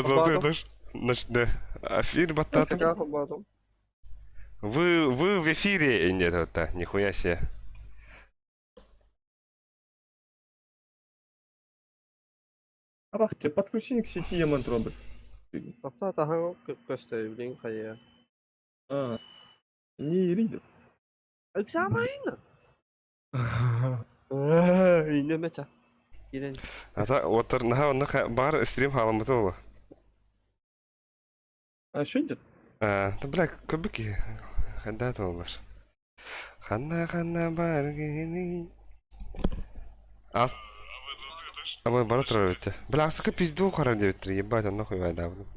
Золотой Холбоотум. этаж. Значит, да. Эфир баттаатым. СК холбоотум. Вы в эфире? Нет, вот так, нихуя себе. Абахте, подключение к сети Яман Роберт. Тохтоо таһаҥ көстөй билин хайа. А, не иридим. Экзамен. Иннемеча. Кирен. Ата оттар наһаа онно баар стрим хааламмыта буолуо. А что идет? А, да бля, көбүк киһи. Ханна туолар. Ханна ханна бар киһини. Ас Абы бара турар эбит. Бля, асыка пизду харар диэбиттэр, ебать, онно хуйвайдаабытым.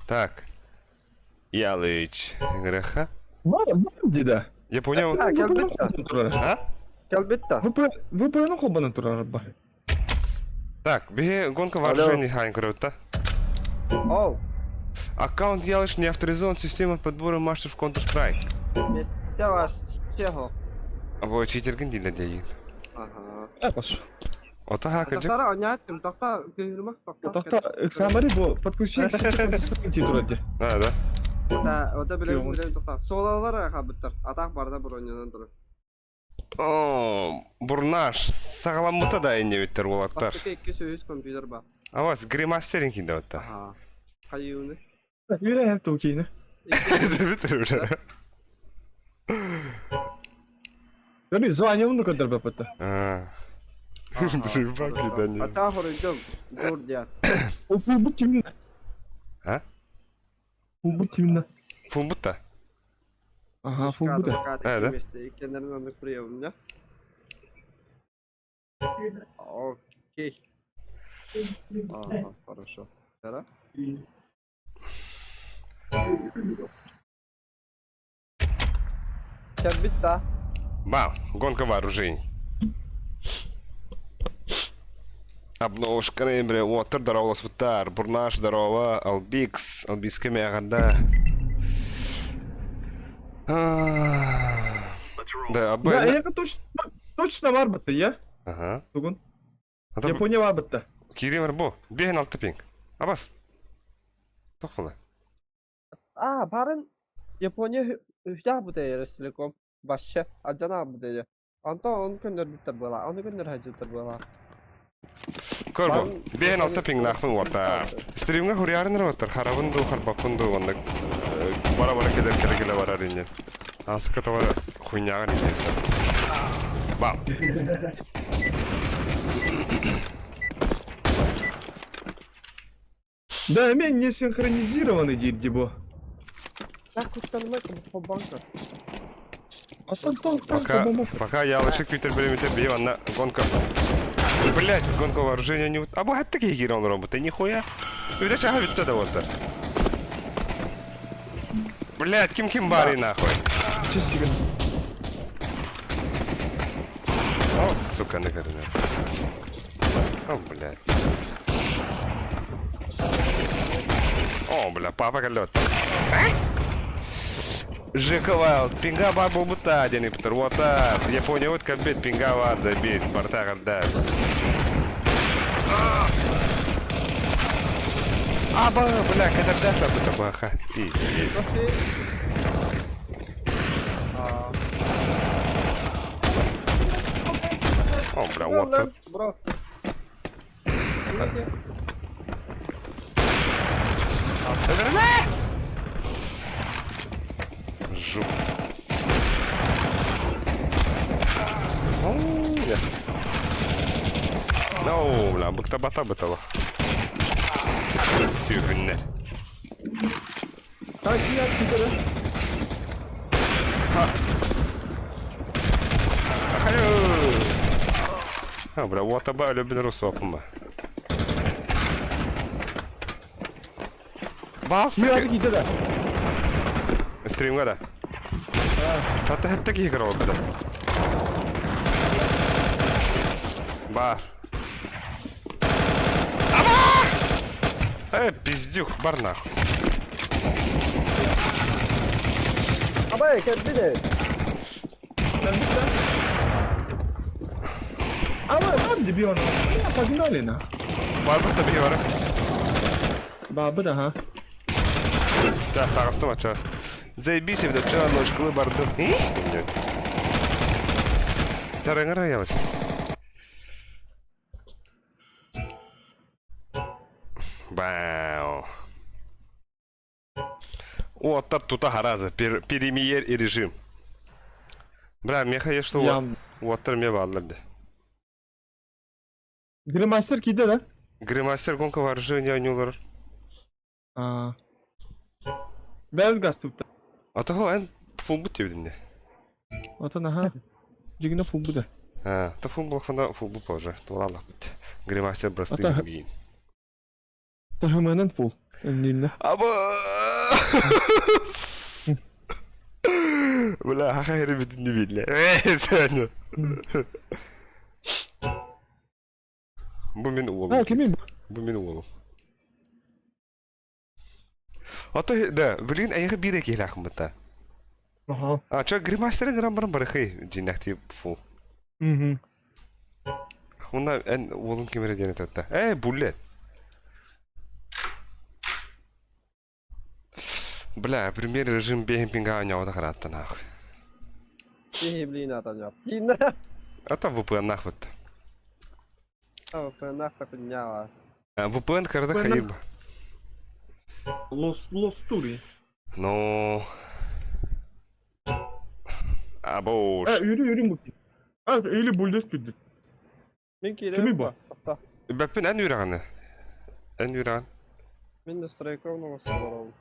Так. Ялыч. Греха. Деда. Я понял. А, кэлбит А? Кэлбит да. VPN холбанан турар ба. Так, биһи гонка вооружений хаан көрөбүт да. Оу. Аккаунт Ялыч не авторизован система подбора мастеров Counter-Strike. Миэстэ ваш чего? Або читерген дииллэр диэйин. Ага. А, пошел. Ото хаакыдьык. Тохтара оняттым, тохта кыһырма, тохта. Тохта, Эксамари бу подключение к сети Counter-Strike дии турар дии. Да, да. Да, ота билен Күйөҕүн. билен тохта. Суолалар хабыттар. Атах барда бронянан турар. О, бурнаш. Саҕаламмыта да иннибиттэр уолаттар. Бастакы икки сүүс компьютер ба. Авас, гримастерин кинде отта. Аха. Хайыыны. Үөрэ ту киини. Бүтүр уже. Көрү звание уну көрдөрбөппүт. А. Баки да не. Атах хоруйдум. Дур диа. Ол фулбут кимнэ? А? Фулбут кимнэ? Фулбут да. Ага, фулбут. А, да? Иккеннэрин оннук приемня. Окей. Ага, хорошо. Тара. Кэлбит да. Бам, гонка вооружений. Обновушка ноября. Уоттар здорово, Бурнаш здорово, Албикс, Албикска мяганда. Да, абы... Да, я точно точно бар бытты, я? Ага. Тугун. Япония бар бытты. Киирим бар бу. Биэһин алта пинг. Абас. Тох була. А, барын Япония үһтээх бутайа Ростелеком. Башча, алдьана бутайа. Онтон он көннөрбүттэр буолаа, ону көннөр сылдьыбыттар буолаа. Көр бу. Барын Биэһин алта Япония пиҥнаахпын уорта. Стримҥа хуруйаарын эрэ уоттар. Харабын дуу, харбаппын дуу уонна бара-бара кэлэр кэлэ-кэлэ барар инньэ. Ааска тоҕо хуйняҕын инньэ. Бам. Да, мен не синхронизированный диир дии бу. Так куттаныма холбоон көр. Оттон тон тон Пока, по-моему. пока ялышык күтер беремите бии онно гонка. Блять, гонка вооружения не... А бу хатта киһи киирэн олоробут, нихуя. Үлэ чаһа бүттэ да буолтар. Блять, ким ким баарый нахуй. Чистигин. О, сука, наверное. О, блядь. О, бля, папа кэллэ Жека Вайлд, пинга бар буолбута диэн ыппытар. Уота, Япониябыт кэлбит, пинга бар, забить, барта кэлдэ. Аба, бля, кэтэрдээх саппыта баха. Пиздец. О, бля, вот. Бро. Жук. No, бля, быкта бата бытала. Түһүннэр. А, бля, вот аба өлөбүн русуапын ба. Баас Мира да. Стримга да. Хатта хатта киһи көрө да. Бар. Э, пиздюк, бар нахуй. Абай, кэлбит. Сам дебил, нахуй. Погнали, нахуй. Барбыт да биһи бары. Баабыт, аха. Да, таҕыстым ача. Заебись, эбит оччо ножкалы бардым. Тараҥар аялыш. Бау. Уоттар тута хараза, премьер и режим. Бра, меха ешто Ям. уоттар ме бааллар де. Гримастер киде да? Гримастер гонка вооружения ойнуулар. Аа. Бэл гастыбыта. Атаһо эн фулбут диэбитин Отон аха. Дьигинэ фулбута. А, та фул болохона фулбу позже. Туалалахпыт. Гримастер простые Ата миин. таһымынан фул. Иннинэ. Аба! Бля, хаха хери бүтүннү билле. Сен. Бу мин уолум. А, кимий? Бу мин уолум. А то да, блин, эйиэхэ биир эрэ киһилээхпин Аха. А, чё, гримастеры гынан баран барыхый, дьиҥнээхтии фу. Мгм. Уонна эн уолун ким эрэ диэн этэ Ээ, буллет. Бля, премьер режим бэйэм пинга оонньообото харааттан аах. Киһи блин атан Тина. Это VPN нахуй. VPN нахуй подняла. VPN карда VPN хайып. Лос Лостури. Ну... Або Э, yürü yürü bu. А, или булдес күйдү. Мин Кимий киирэн бу? Бэппин эн үрэҕин. Эн үрэҕин. Мин настройка оҥостон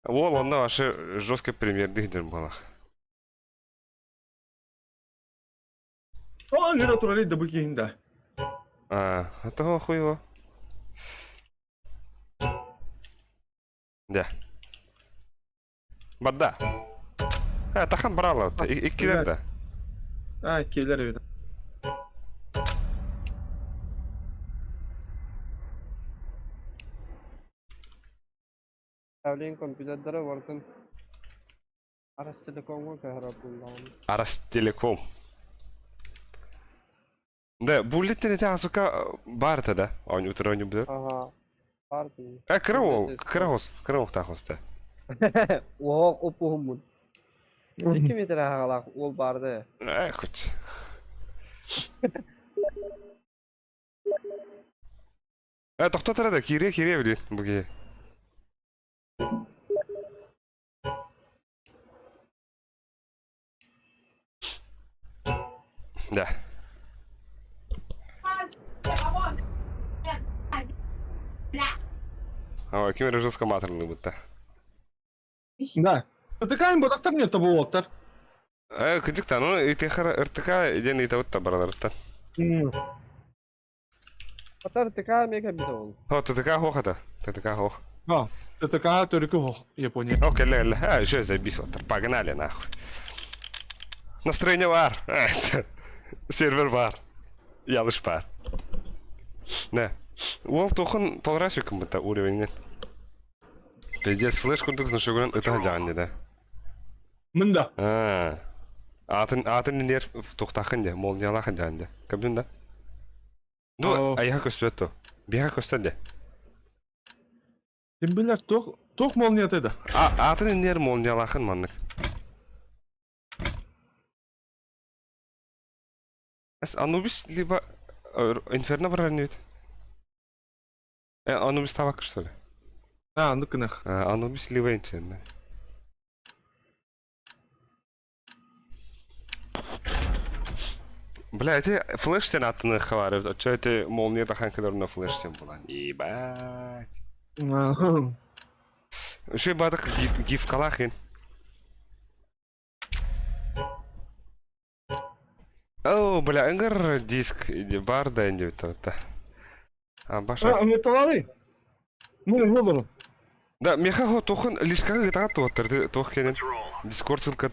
Уол онно вообще жесткий премьердих дир буолах. О, yürü турали да бу киһинда. А, этого хуево. Да. Бада. А, тахан брала. Иккилер да. А, келер эбит. Тавлин компьютердары бартын Арас Телекомҥа көһөрө буллаҕым. Арас Телеком. Да, буллиттен ити асука баарта да. Оонньуу утары оонньуу бүтэр. Аха. Баар дии. Э, кыра уол, кыра хос, кыра уохтаах хоста. Уһуох уппуһуммун. Икки метр аҕалаах уол баарды. Э, хоть. Э, тохтотор да, киириэ, киириэ билин, бу киһи. Да. Ой, ким эрэ жестко маатырыллыбыта. Да. Ытыкаан бодохтор не тобулуоттар. Э, кырдьык ну, итихара РТК диэн ыйтабыт да бараларыттан. Атар ТК мега бит ол. О, ТТК хоох это. ТТК хоох. А, ТТК төрүкү хох Япония. О, кэллэ кэллэ. А, еще заебись оттар. Погнали нахуй. Настроение бар. Сервер бар. Ялыш бар. Да. Уол тухун толрас быта уровень. Пиздец, флеш курдук значогунан ыта жаанни да. Мында. А. Атын атын нер тухтахын де, молниялахын жаанди. Көбүн да? Ну, айха көстүбэт то. Биха көстөн де. Ким билэр туох туох молнията да. А, атын нер молниялахын маннык. Эс Анубис либо Инферно барар не ведь? Э, Анубис табак что ли? А, ну кынах. А, Анубис либо Инферно. Бля, эти флеш сен аттыны хабары. Че эти молния тахан кедерна флеш сен булан. Ебать. Еще бадык гиф калахин. О, бля, ыңгыр диск бар да инде бит А, баша. А, металлары. Ну, олору. Да, меха хо тохын лишкага гытага туоттар тох кенен. Дискорд ссылка.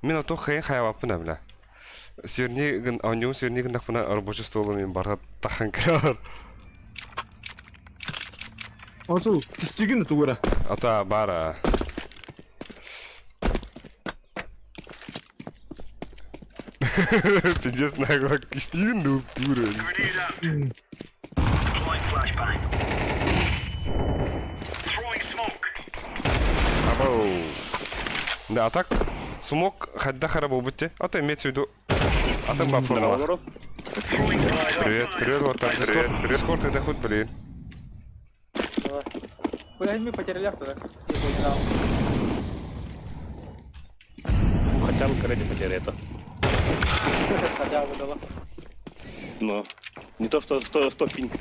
Мен тох хайын хаябаппын бля. Сверни гын ауньюм сверни гын нахпына рабочий столу мен барга тахан киралар. Оту, кистигин тугура. Ата бара. Пиздец нагло Стивен дуу тур. Абау. Да, а так смог хадда хара буолбут А то имеется в виду атын платформалар. Привет, привет, вот так, привет, привет. Дискорд это хоть, блин. Блядь, мы потеряли тогда. Я понял. Хотя бы ради потери это. Хотя бы дала. Но не то, что 100, 100 пинг.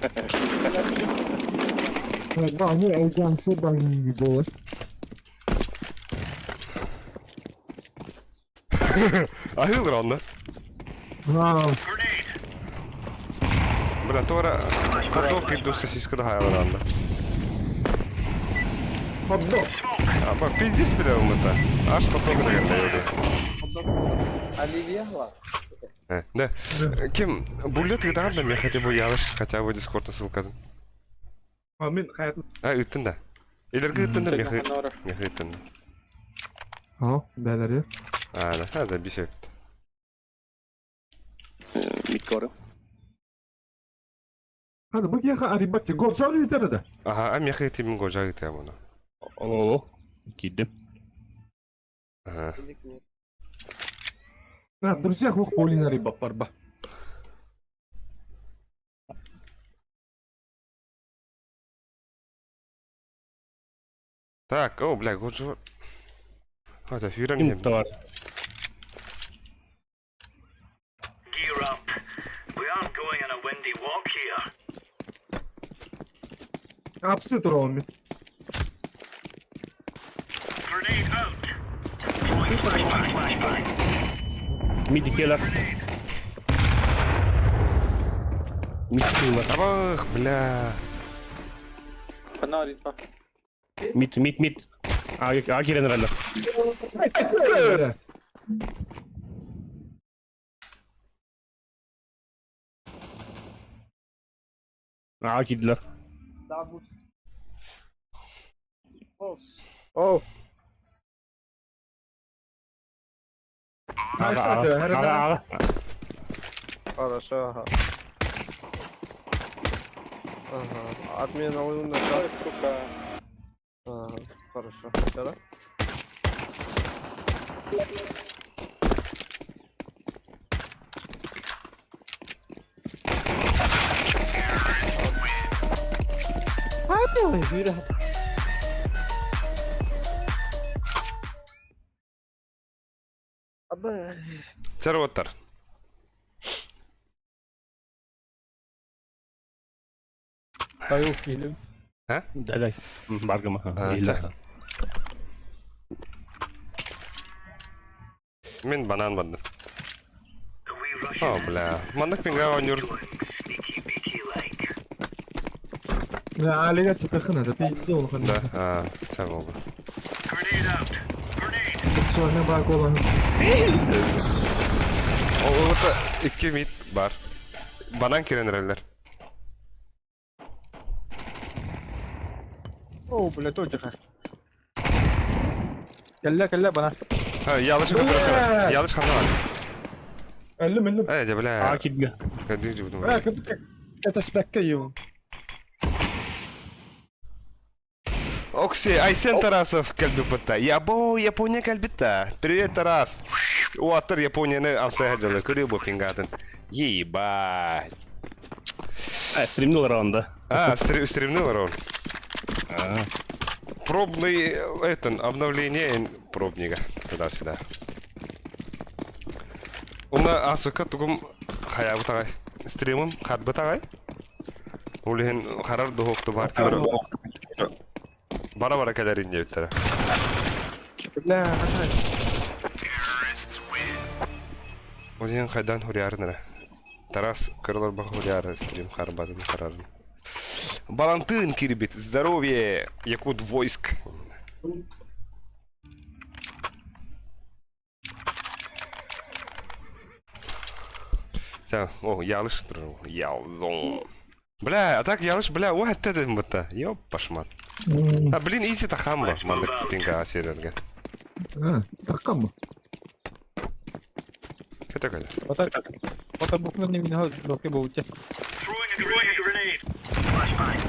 Аһыыл ронда. Бля, туора хот-дог иду сосиска да ронда. Хот-дог. А, ба, пиздец, бля, умыта. Аж хот-дог наверное, Хот-дог буолар. Оливье ла. Да. Ким, буллет ыытаҕын да мен хотя бы ялыш, хотя бы дискордта ссылкатын. А мин хайатын. А, ыыттын да. Илерге ыыттын да, меха меха ыыттын да. А, бәләре. А, да, а, забейся. Миккоры. Hadi bu яха арибатти гол чагы итәре дә. Ага, а меха ыытын гол жагы ыытыам оны. Алло, киирдим. Ага. А, друзья, хух Полина рыба парба. Так, о, бля, гол Хата, хүйрен Ким товар? Gear up. We aren't going on a windy walk here. Апсы троми. Grenade out. Throwing flashbang. Flashbang. Мид келер. Мид киллер. Абах, бля. Фонарик, па. Мид, мид, мид. А, а кирен раллер. А киирдилэр. Давус. Ос. О, Ага, ага. хорошо, ага. Ага. Отмена луна. Ой, сука. Ага, хорошо. Да? Ай, yürü. Абы. Сэр Таю фильм. Да, да. Баргама. А, Мин банан бардым. О, бля. Маннык минга оонньуур. Sneaky beaky like. Алига чытахын это пизде ол Да, а, сэ буолла. Grenade out. Grenade. Сексуальный брак olan. Ол икки мид бар. Банан кирен эрэллэр. О, бля, тихо. Кэллэ, кэллэ, бана. А, ялыш Бля! Ялыш ханна бар. Өллүм, өллүм. Э, дьэ, бля. А киирдэ. Кадыр жубудум. А, это спекте его. Окси, Айсен Тарасов кэлбиппитта. Ябо, Япония кэлбитта. Привет, Тарас. Уаттар Японияны амсайха дьалар. Көрүө бу пингатын. Ебать. А, стримнул раунда. А, стримнул раунд. А. Пробный, это, обновление пробника. Туда-сюда. Уна асыка тугум хаябытагай. Стримым хатбытагай. Ол иһин харар духукту бар Бара-бара кэлэрин диэбиттэрэ. Бля, ханна. Ол иһин хайдан хуриарнара. Тарас кырылар хуриары стрим харбатын харарын. Балантын кирбит, здоровье, якут войск. Всё, о, ялыш турар, ялзон. Бля, а так ялыш, бля, уа тедем быта. Ёп, пашмат. А, блин, изи тахамба, маннык пинга серерге. А, такам. Көтө көтө. Ота ота букна не мине доке болча. Throwing a grenade. Flashbang.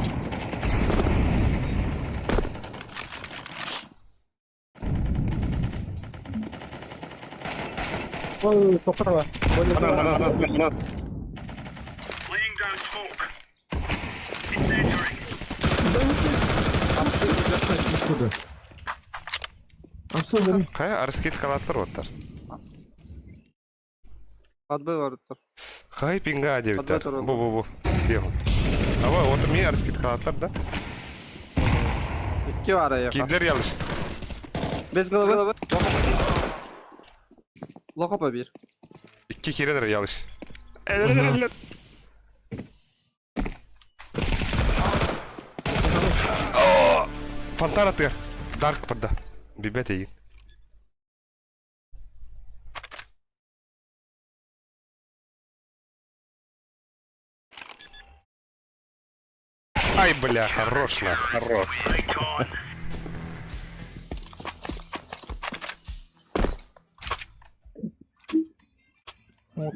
Ой, тохтора. Банан, банан, банан, банан. Laying down smoke. Incendiary. Откуда? Абсолютно. Хайа арскит халаттар оттар. Отбой барыттар. Хай пинга диэбиттэр. Отбой Бу бу бу. Бегун. Аба вот ми арскит халаттар да. Икки бар аяка. Кидлер ялыш. Без головы. Локопа бир. Икки киренер ялыш. Элер элер элер. О! Фонтан атыгар. Дарк барда. Бибет эйин. Ай, бля, хорош на, хорош. Light on.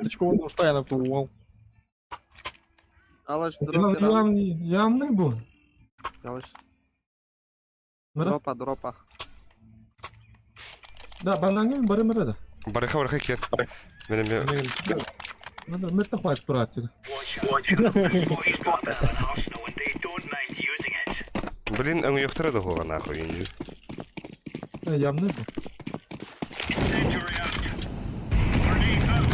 Очко устайна тууал. Алаш дроп. Явный, явный был. Алаш. Мыра? Дропа, дропа. Да, бананин бары мыра да. Барыха барыха кет. Мене ме Надо мырта хватит брать. Watch out. Watch out. These boys got a bit of an arsenal and they don't mind using it. Блин, өҥ да хуга нахуй инди. Явный был. Incendiary out. Grenade out.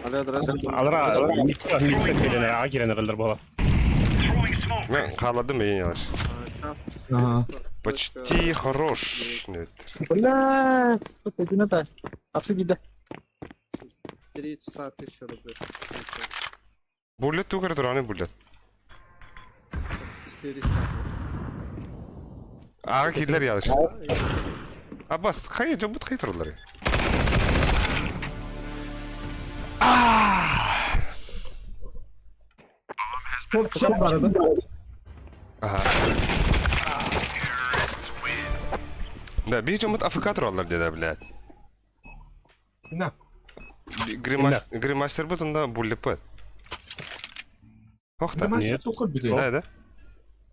Алло, здравствуйте. Алра, митка, митка киренер, ага киренер элдер бола. Throwing smoke. Мен халадым мен ялыш. Ага. Почти хорош. Нет. Бля, сука, иди на та. Апсы да. 3 часа 1000 рублей. Буллет тугар тураны буллет. 400. Ага кидлер ялыш. Аббас, хай жобут хай турдулар. Çok бар да. Ага. Да, бии жобут АФК тураллар деди, блядь. На. Гримас Гримастер бут онда буллет пыт. Хохта. Гримастер тоқыр биде. Да, да.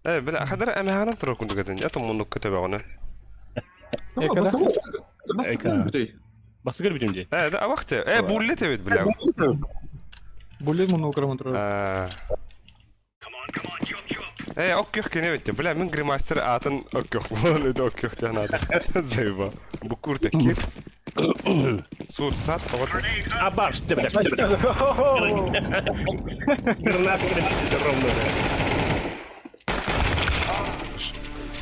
Э, бля, хадара эмэханан турар курдук этин. Я там муннук көтөбө оны. Басты биде. Басыгыр бүтүм же. Э, да, авахте. Э, буллет эбит, бля. Буле муну украм турар. А. Come on, come on, chop, chop. Э, оккөх кене битте. Бля, мин гримастер атын оккөх болан эди оккөх диэн аты. Заеба. Бу курта кир. Сур сат, вот. Grenade out. Абаш, ты, бля, ты, бля. Граната, бля, ровно, бля.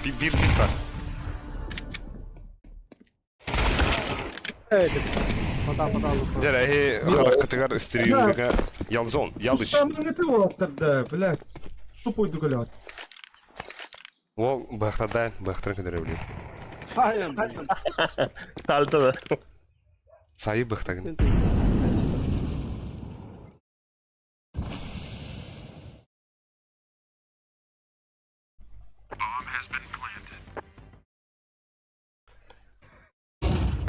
Бир бир бар. Пота, пота, пота. Дәрә, э, харакатыгар стримдега ялзон, ялыш. Штаммын олаттар да, бля. Тупой дугалят. Ол бахтардан, бахтардан көтөрө билем. Хайым, блин. Талты да. Сайы бахтагын.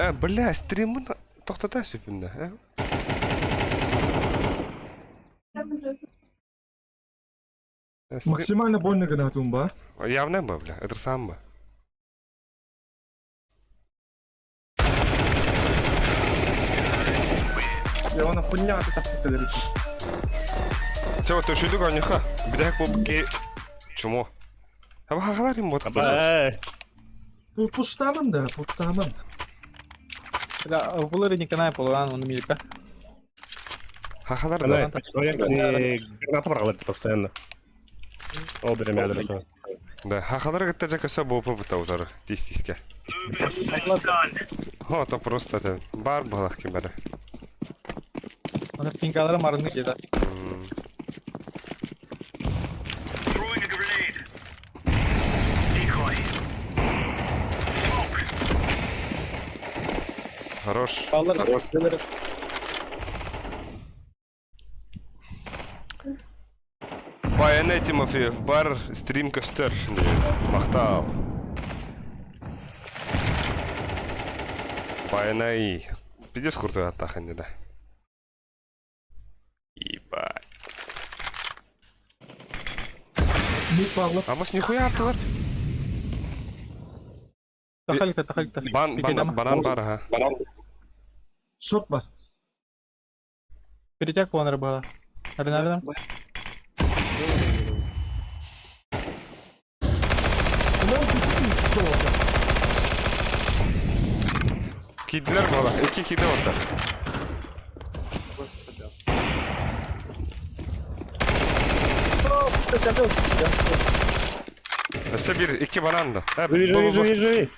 Э, бля, стримын тоқтата сөпімді. Э? Э, Максимально больно гранатум ба. Явно ба, бля, это сам ба. Я вона хуйня ти так сказали. Чего, ты шуйду ганюха? Бля, кубки. Чмо? А хахалар им вот. Аба. Пуштамын да, пуштамын. Бля, булары не канай полуан, он милка. Хахалар да. Граната баргалар постоянно. О, берем ядро. Да, хахалар гытта жакаса бопа бута узары. Тис тиске. Move it. Done. Хо, то просто это бар балах кимбere. Оны пинкалары марны кеда. Throwing a grenade. Decoy. Smoke. Хорош. Баллар, Баян Тимофеев бар стрим көстөр. Мактау. Байанай. Пиздец крутой аттаах инде да. Ебать. Не Павлов. А может нихуя аттылар? Тахалика, тахалика. Бан, бан, банан бар, ага. Шот бар. Перетяг Конор была. Арена, Кидлер буола. Икки киде оттар. Өссө бир, икки банан да. Э, Живи, бу, живи, бу, бу. живи, живи.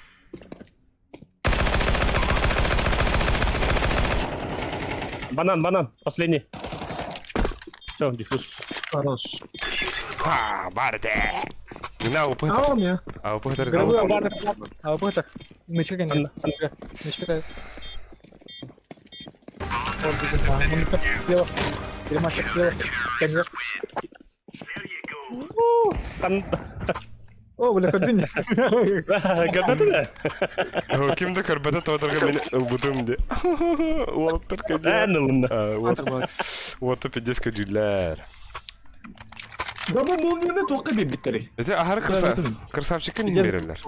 Банан, банан, последний. Все, диффуз. Хорош. Ха, барды. На, упытар. А у меня. А упытар. Гробы, А вот это. Мечка нет. Мечка. Слева. Перемашек слева. There you go. Там... О, бля, көрдүн. Готовы? Ким да көрбөтө тоодорго мен ылбытым де. Уолаттар Да, кәдә. ну ладно. Вот пиздец кәдүләр. Да бу молнияны тоққа бер биттери. Это ахар краса. Красавчикка не берелер.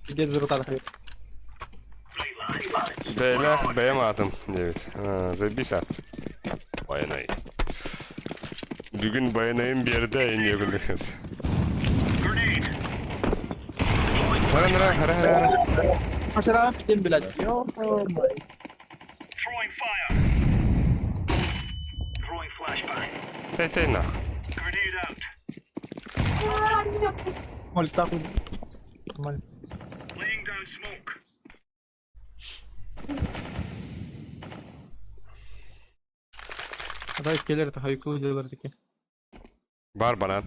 Пиздец зарутар. Бәйләх бәйм атым дебит. Заебись ат. Баянай. Бүгін баянайым берді не күндіхіз. Grenade. Хара хара хара хара. Машина пидем, блядь. Throwing fire. Throwing flashbang. Тей тей нах. Grenade out. Моль, ставлю. Нормально. Laying down smoke. Давай келер, хайкулы делар таки. Бар банан.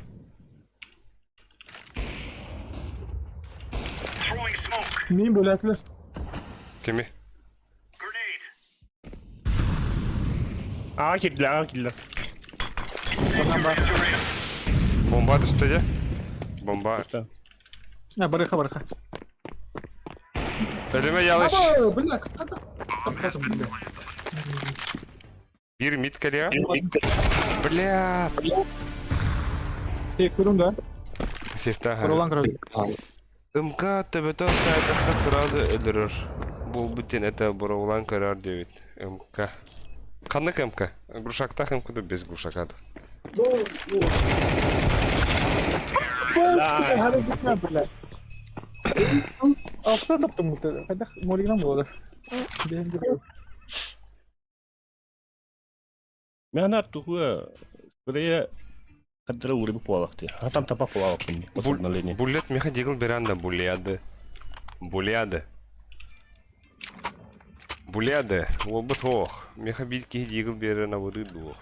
Throwing smoke. Мин бөләтлер. Кими? Grenade. А, килдилер, а, килдилер. Бомба түсті де? Бомба. А, барыха, барыха. Өліме ялыш. Бля, бля. Bir mid geliyor. Бля. Эй, көрүм да. Сестра. Ролан көрүм. МК төбөтө сайтахха сразу өлөрөр. Бул бүтүн это бороулан көрөр дебит. МК. Ханнык МК? Глушактах МК да без глушака да. Бля. Алта таптым бу. Кайда молигнан болду. Мен тухуя. Скорее, кадра урыбы полахты. А там тапа полахты. После обновления. Буллет меха дигл беранда булляды. Булляды. Булляды. Обыт ох. Меха битки дигл берена воды дух.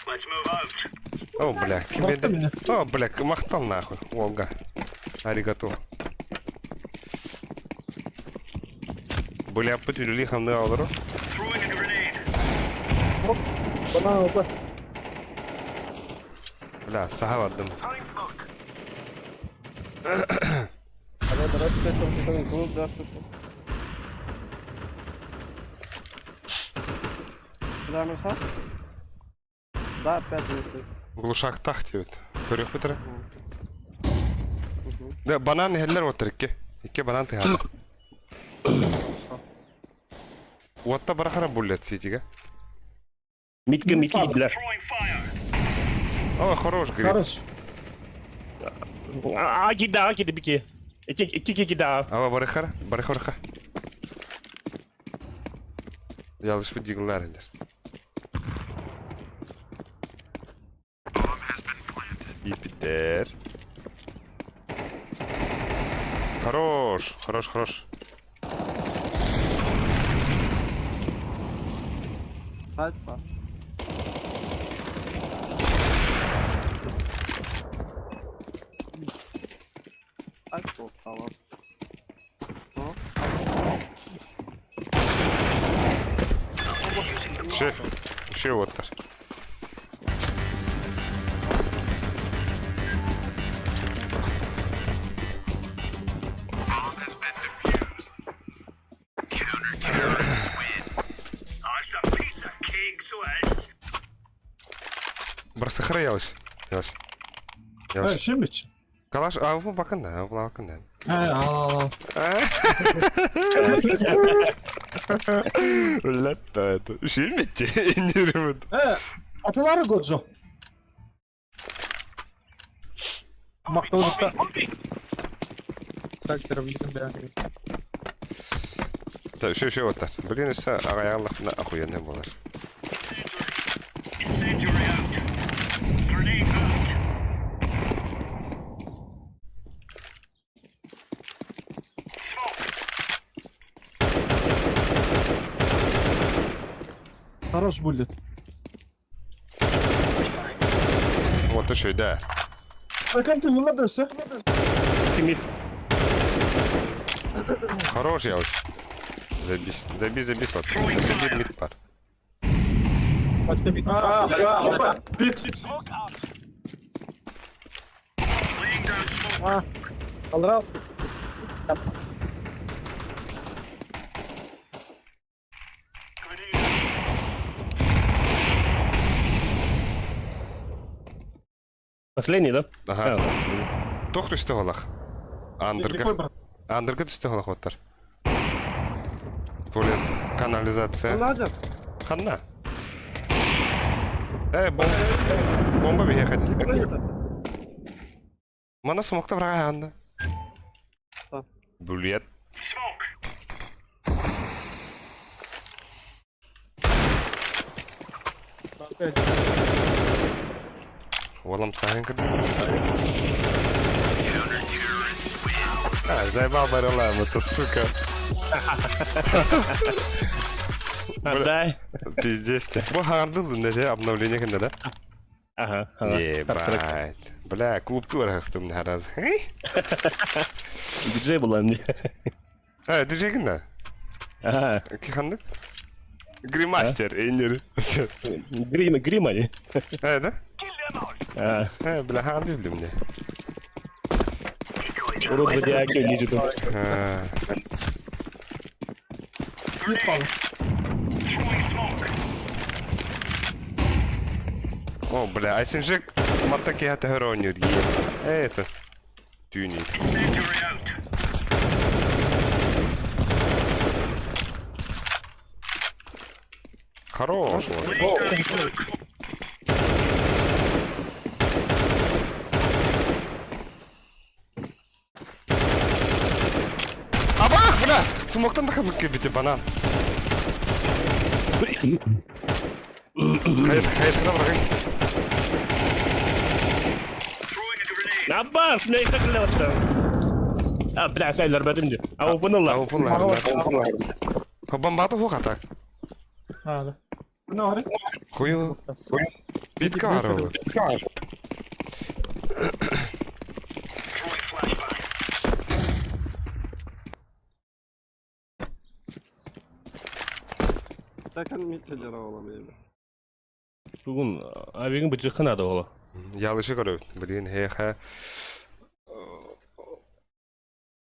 Let's move out. О, бля, ким еді? О, бля, мақтал нахуй. Олга. Аригато. Бля, пөтүлүли хамны алыры. Throwing a grenade. Бана опа. Бля, саха бардым. Throwing smoke. Алло, здравствуйте, компьютерный клуб, здравствуйте. Да, мы сейчас? Да, опять здесь. Глушак тах диэбит. Көрүөх битер. Угу. Да, банан хеллер оттар икки. Икки банан тыһаата. Хорошо. Уотта барахара буллет ситиге. Митке, митке килдилер. Throwing fire. О, хорош, говорит. Хорош. А, килди, а, килди, бики. Ики, ики, килди, а. Ава барахара, барахарха. Ялыш бит диглар хеллер. Ипитер. Хорош, хорош, хорош. Сайт па. Айт осталось. О, Шеф, шеф оттар. Хара ялыш. Ялыш. Ялыш. Ha şimdi için. Kalaş avı bakın da, avı bakın da. He al al al. Блядь, да это. Шилмите, не He. Atalar gozo. Макталыкта. Так, террористам бәрі. Так, еще еще вот так. Блин, все, ағаяғылық охуенный болар. Incendiary out. Grenade out. Smoke. Хорош bullet. Вот еще, да. Welcome to yıllar dörse. Мид. Хорош я вот. Забис, забис, забис вот. Забис мид пар. Başka bir. Aa, aa, hoppa. Bit. Smoke out. Laying down smoke. Alır al. Grenade out. Последний, да? Ага. А, последний. Тох түсті олақ. Андырға. Андырға түсті олақ оттар. Туалет, канализация. Надя. Ханна. Э, бомба. Бомба бейхет. Мана смокта бірақ аяғында. Так. Блет. Smoke. Олам саған кірді. А, заебал барылам, это сука. Отдай. Пиздец ты. Бу харды нәже обновление кенде да? Ага. ага. Ебать. Бля, клубты барахстым хараз. Диджей была мне. А, диджей кенде? Ага. Кихандык? Гримастер, эйнер. Грима, грима не? Э, да? Kill them all. А, Э, бля, харды билим не. урод зодиаки лежит. А, Grenade. Throwing smoke. О, бля, а сен же маттаки хата херонюр. Э, это. Тюни. Incendiary out. Хорош. вот. Laying down smoke. Абах, бля! Смоктан да хабык бите банан. Хайыр, хайыр, хайыр, Throwing a grenade. Набас, бля, их так А, бля, сайлер, бәтімде. А, опыналар. Ау, пулар. Бомбату хука так. Ha, da. Ne var? Хую. Битка ару. Throwing flashbang. Second mid hecere olamıyor. Бүгін авигін бітжі қанады ола. Ялышы көрөбүт. Блин, хе хе.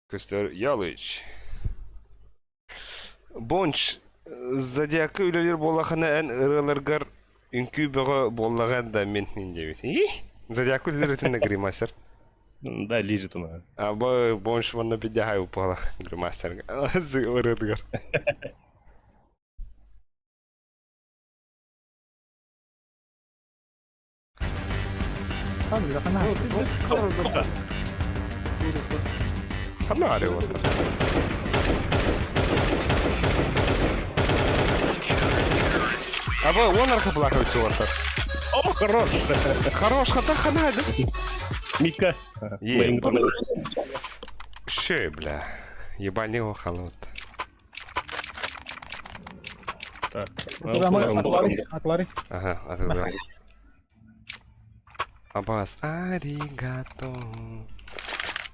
Көстөр Ялыч. Бонч зодиакы үлелер боллахына эн ырылыргар үнкүү бөҕө боллаҕан да мен мин диэбит. И? Зодиакы үлелер итинне гримасер. Да, лежит она. А бо бонч манна бидяхай упала гримасерга. Ырыдыгар. Abi bir dakika. ne? Ханна арыуаттар. Аба он арха плахавчы уаттар. О, хорош! Хорош, хата хана да? Митка. Е, Шö, бля. Ебани его халот. Так. Atlari, atlari. Ага, атылды. Абас, аригато.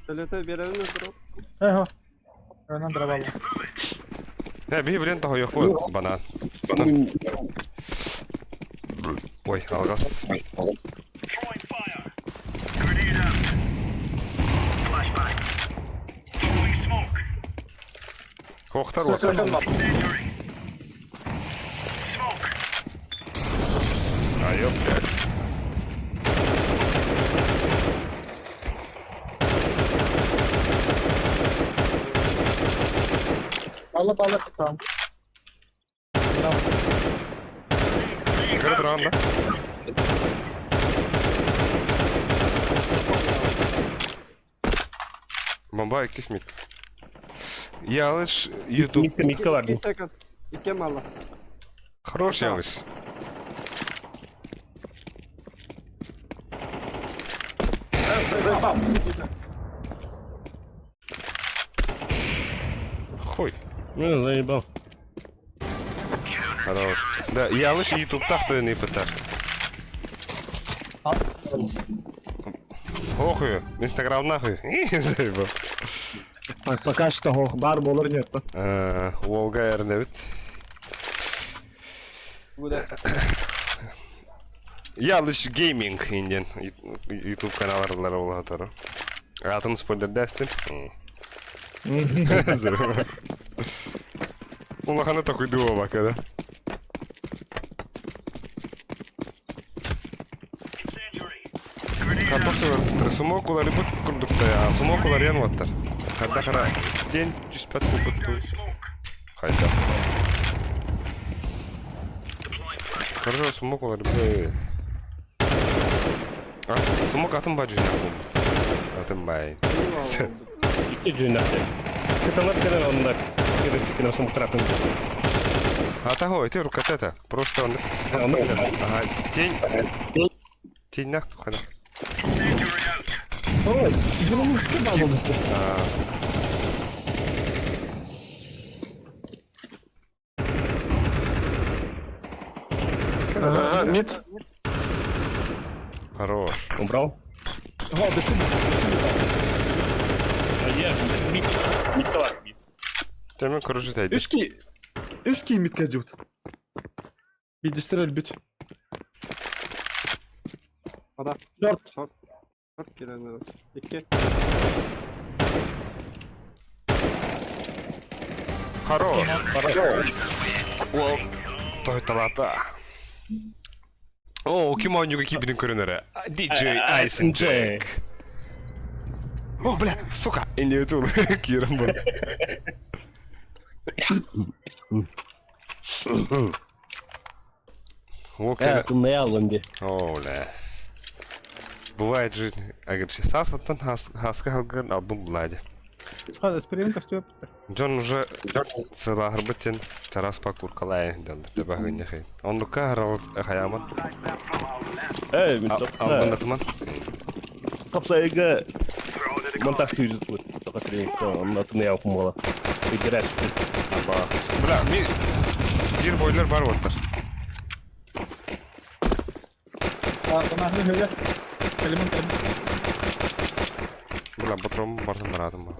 Төлөтө беребин drop. Eho. Önden drop aldım. Э, би блин того yok bu банан. Ой, алгас. Throwing fire. Grenade out. Flashbang. Throwing smoke. Хохтар вот. Incendiary. Smoke. А ёп, блядь. Пала пала там. Кыра тураҕын да? Бомба иккис мид. Ялыш YouTube. Микка микка бар. 2 секунд. Икки мало. Хорош Ялыш. Заебал. Хуй. Ну, заебал. Хорош. Да, Ялыш YouTube-тах тойон ыппыттар. Охую, Инстаграм нахуй. Заебал. Так, пока что ох, бар болар нет. Волга эрнебит. Буде. Ялыш Gaming инден YouTube каналлар олатору. Атын спойлер дэстим. Улаханы такой дуо бака, да? Incendiary. Картошка сумокулар бут курдукта, сумокулар ян ваттар. Хадда хара день түспәт курдукту. Smoke. Хайда. Deploying flashbang. Хорошо, сумокулар бу. А, сумок атын бажы Атын бай. Икки жүннәхте. Кыталар кэлэн оннук. Кэлэн сумуктаратын. А того, эти рукотета. Просто он... Оннук. Ага, тень. Тень нах тухана. Incendiary out. Ой, грушки баллон. Ага, мид. Хорош. Убрал? О, да сюда. Мик. Микка бар. Теме короче тайды. Үски. Үски мидке жут. Бидистрел бит. Ада. Dört. Short. Short girenler. 2. Хорош. Уол. Той талата. О, ким оонньууга киирбитин көрөн эрэ. DJ Ice Jack. О, бля, сука, инде тур киирэн бар. О, Э, тымныя аллын ди. О, бля. Бывает жизнь. А говорит, сасаттан хаска халган албын булади. Спирим костюм. Дьон уже сылааһырбыт диэн чараас покуркалай дьоннор тэбэһүннэхэй. Оннукка хараман Э, мин топса. албыннатыман. Топсайга Throw to the монтаж түйүзүт бут. Тока тренинг онна тымныя окум бола. Играть. Бля, ми бир бойлер бар оттар. Ана höle. Kelimin kelimin. Бля, патрон бартын барадым бах.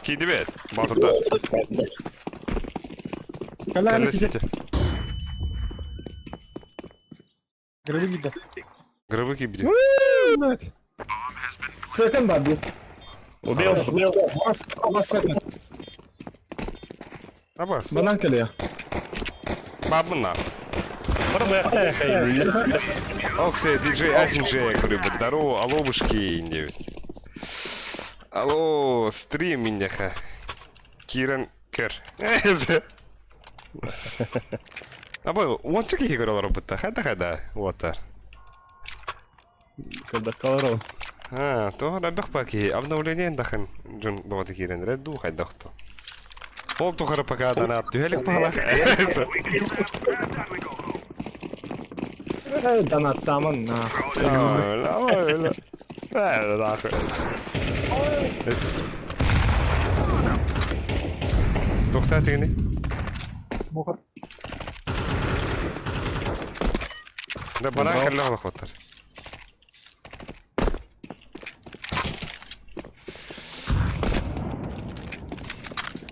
Кийди бет, батырда. Кала Кэллэ сити. Грабы гиде. Грабы кийбиди. Second бабы. Убил, убил. Last, last second. Абас. Банан келе. Бабына. Бар Оксе, диджей Азинджей, говорю, здорово, алло, инде. Алло, стрим минеха. Киран кер. Абы, уонча киһи көрө олорбутта. Хайда хайда, уоттар. Когда колорон. А, то рабах паки, обновление дахын жун бабаты кирен реду хайдахто. Ол тухары пока донат түһэлик пахалах. Донат таман на. Тоқта тегіні. Мохор. Да баран кәлі алақ оттар.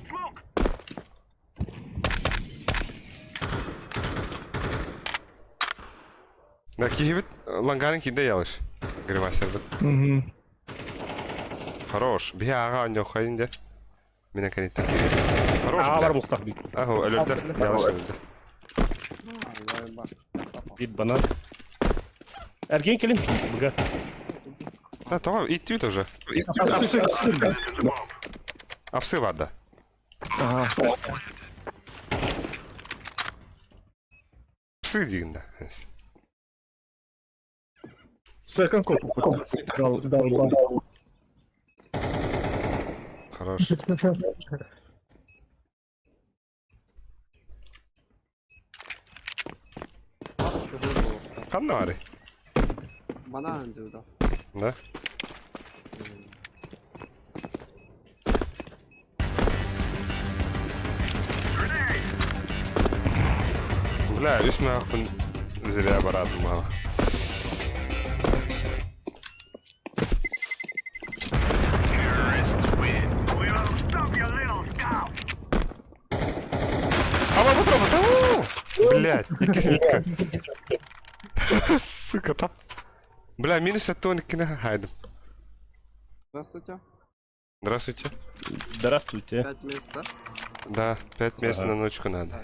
Smoke. Да кихибит ланганын кинде ялыш. Гримастер бит. Угу. Хорош. Бия аға аньо хайынде. Менен кәнеттен керек. Хорош. Аалар бултах бит. Аху, өлөрдө. Ялыш өлөрдө. Бит банан. Эргин кэлин. Быга. Да, тоҕо иттибит уже. Апсы бар да. Ага. Псы диигин да. Секон копу. Дал, дал, дал. Хорош. Ханна баарый? Банан дьылда. Да? Бля, үс мөөхпүн зря бараатым мала. Terrorists win. We will stop your little scout. Ама бу Блядь, иккис митка. Сука, тап. Бля, минус 72 хайдым. Здравствуйте. Здравствуйте. Здравствуйте. Пять мест, да? Да, пять мест Ага. на ночку надо.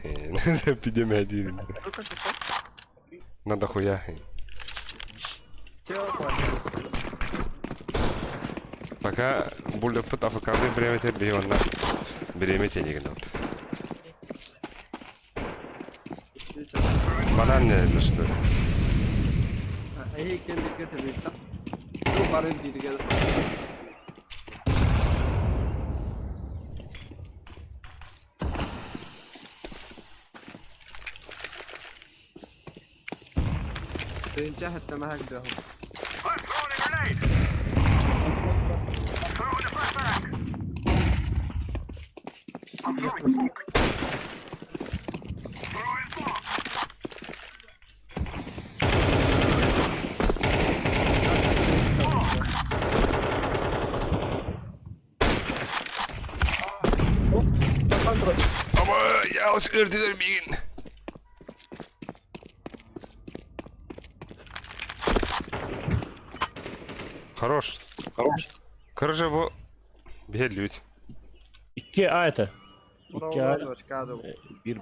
Эпидемия один. Сколько часов? Надо хуя. Все, хватит. Пока буллеппут АФК-ны бириэмэтэ биһи онно бириэмэ тэнигин от. Банан не что ли? Эһи иккиэн бииргэ төрүүттэх. Бу бары бииргэ. Тыынча хэттэмэһэк дьоһун. I'm throwing a grenade. Throwing a flashbang. I'm throwing smoke. Throwing smoke. Ама ялыс өлөрдүлэр миигин. Хорош. Хорош. Короче, бу биһэллибит. Икки А это. Икки А. Ура, очка Бир.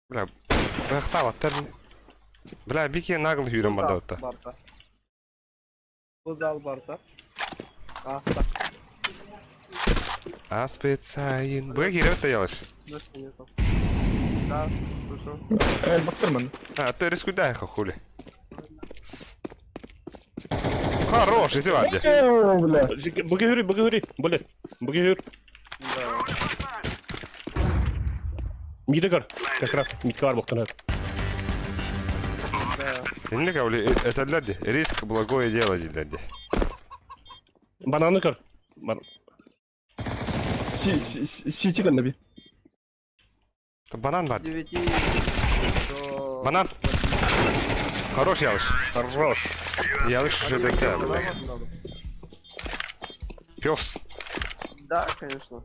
Бля, быахтаабаттар. Бля, бики наглый сүүрэн барда Барда. Бу дал барда. Аста. Аспет сайын. Быга киирэ ялыш. Нету. Да, слышу. Бактырмын. А, ты рискуй хули. Хорош, иди варди. Бля. Быга хүрүй, быга хүрүй. Бля. Быга хүр. Да. Миде көр. Как раз мидке бар боқтан. Да. Инник аули, это ляди. Риск благое дело, ляди. Бананы көр. Бар. Си, си, си, си, би. Банан варди. Девяти до... Банан. Хорош, Ялыш. Хорош. Ялыш уже бекте, бля. Пес. Да, конечно.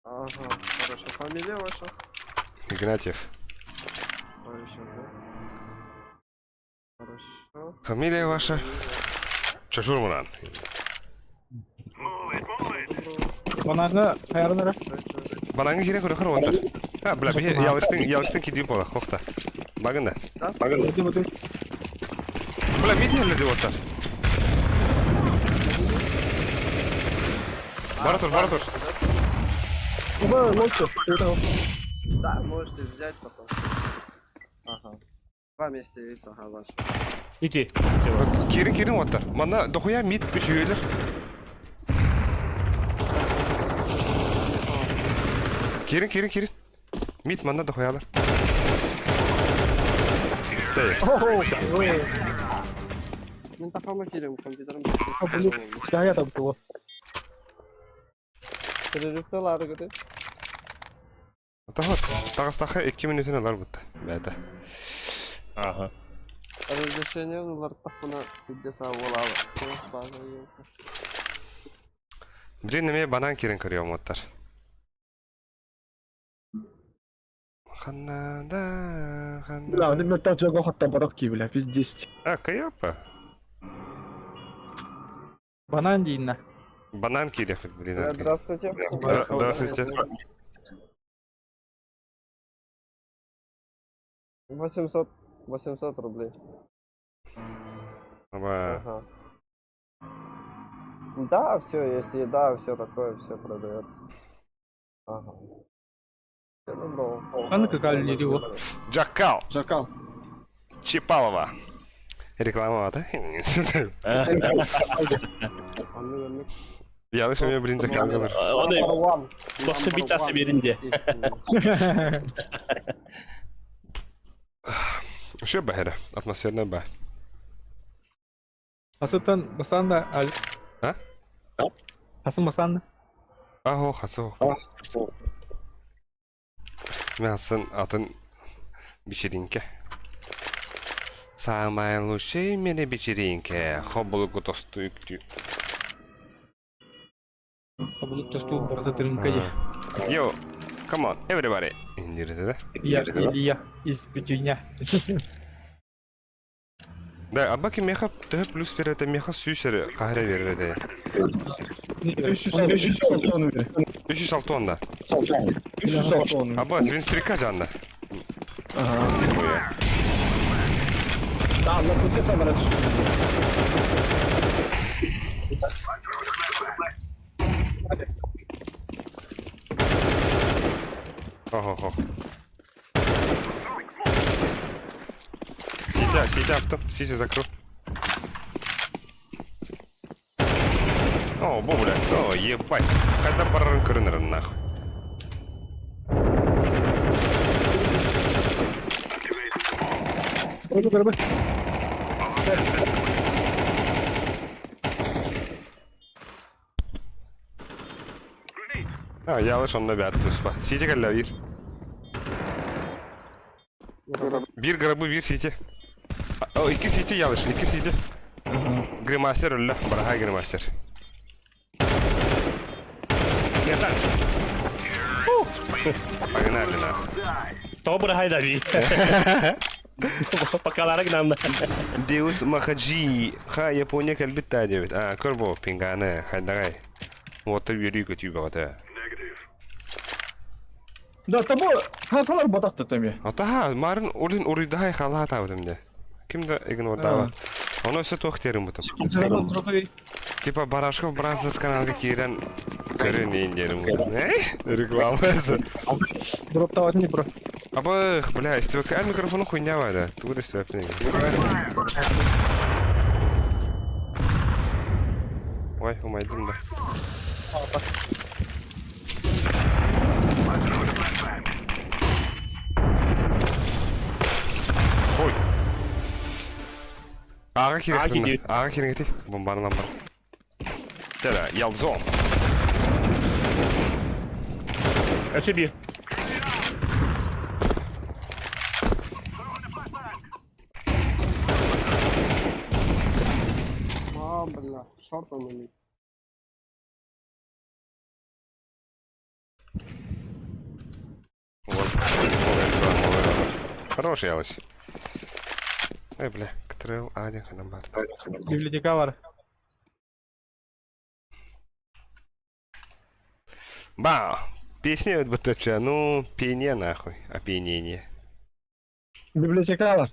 Ага, хорошо. Фамилия ваша? Игнатьев. Хорошо, да? Хорошо. Фамилия ваша? Чашурмуран. Move it, move it. Бананы хайрынара. Банаңы кире көрө көрө онтар. А, бля, би ялыштың, ялыштың кидип бола, хохта. Багында. Да, Бу бу. Бля, мидиялы деп оттар. Бара тур, бара тур. Оба, лучше. Да, можете взять потом. Ага. Два места есть, ага, ваши. Ити. Кирин кирин оттар. Мана дохуя мид үшүйелер. Кирин кирин кирин. Мид манна дохуялар. Дей. Мен тахама кирем, компьютерым. Чая там было. Перерывті лары көте. Тахот. Тагыстаха 2 минутын алар бутта. Бәді. Ага. Разрешение улар тахпына пиддеса олалы. База елка. Блин, неме банан кирин көрüyorum оттар. Ханнада, ханна. Бля, мен там жага хатта барак ки, бля, пиздец. А, каяпа. Банан дейін. Банан киириэхпит, блин. Здравствуйте. Здравствуйте. 800, 800 рублей. Аба. Ага. Да, все, если еда, все такое, все продается. Ага. Всё, доброго. Ханнык какалли его. Джакал! Жакал. Чипалова. Реклама, да? Ялыш у меня, блин, Джакал говорит. Оны Number one. Тохсу Number бит асы one. беринде. Вообще бахера, атмосферная ба. Асыттан басанда аль. А? Асын басанда. Ахо, хасо. Мен атын вечеринке. Самая лучшая в мире вечеринка. Хобблугу тосту үктүү. Кабылып тосту барда тырынка е. Йо, come on, everybody. Индирде да? Я Илья из Петюня. Да, абаки меха төһө плюс берете, меха сүүсері қахре берете. 306 оны бери. 306 онда. 306 оны. Аба, свинстрика жанна. Ага. Ой. Да, на пути сам бара түштү. Охо-хо. Сидя, сидя, авто. Сидя, закрыл. О, бо, блядь. О, ебать. Когда баран көрінір, нахуй. Грабы, грабы. А, ялыш онно бәт туспа. Сидя кәллә бир. Бир грабы, бир сити. О, икки сити ялыш, икки сити. Гримастер өллө, бараха гримастер. Погнали нахуй. Добрый хайдави. Покаларак нам. Деус Махаджи. Ха, Япония кэлбит та диэбит. А, көр бу пинганы, хайдагай. Вот үөрүү көтүү бөҕөтө. Да, табо хасалар батакты теме. Ата марын урин уруйдаһай халаа таабытым дэ. Ким да игнордаабат. Ону өссө туох диэрим бутум. Типа Барашков Бразерс каналга киирэн көрүн иин диэрим бутум. Э? Реклама. Дроптават не бро. Абых, бля, истибэккэ эн микрофону хуйня баада. Тугу да истибэппин. Ой, умайдым да. Ой. Ага Ага кириэхтин. киирдэ. Ага кириэхти. Бомбанылан бар. Тера, ялзон. Өсө би. А, бля, шорт он умеет. Вот. Хороший ялыш. Эй, бля, Ктрел, Адин, Ханамбар. Библиотека бар. Ба! Песня вот бутача, ну, пение нахуй, опьянение. Библиотека бар.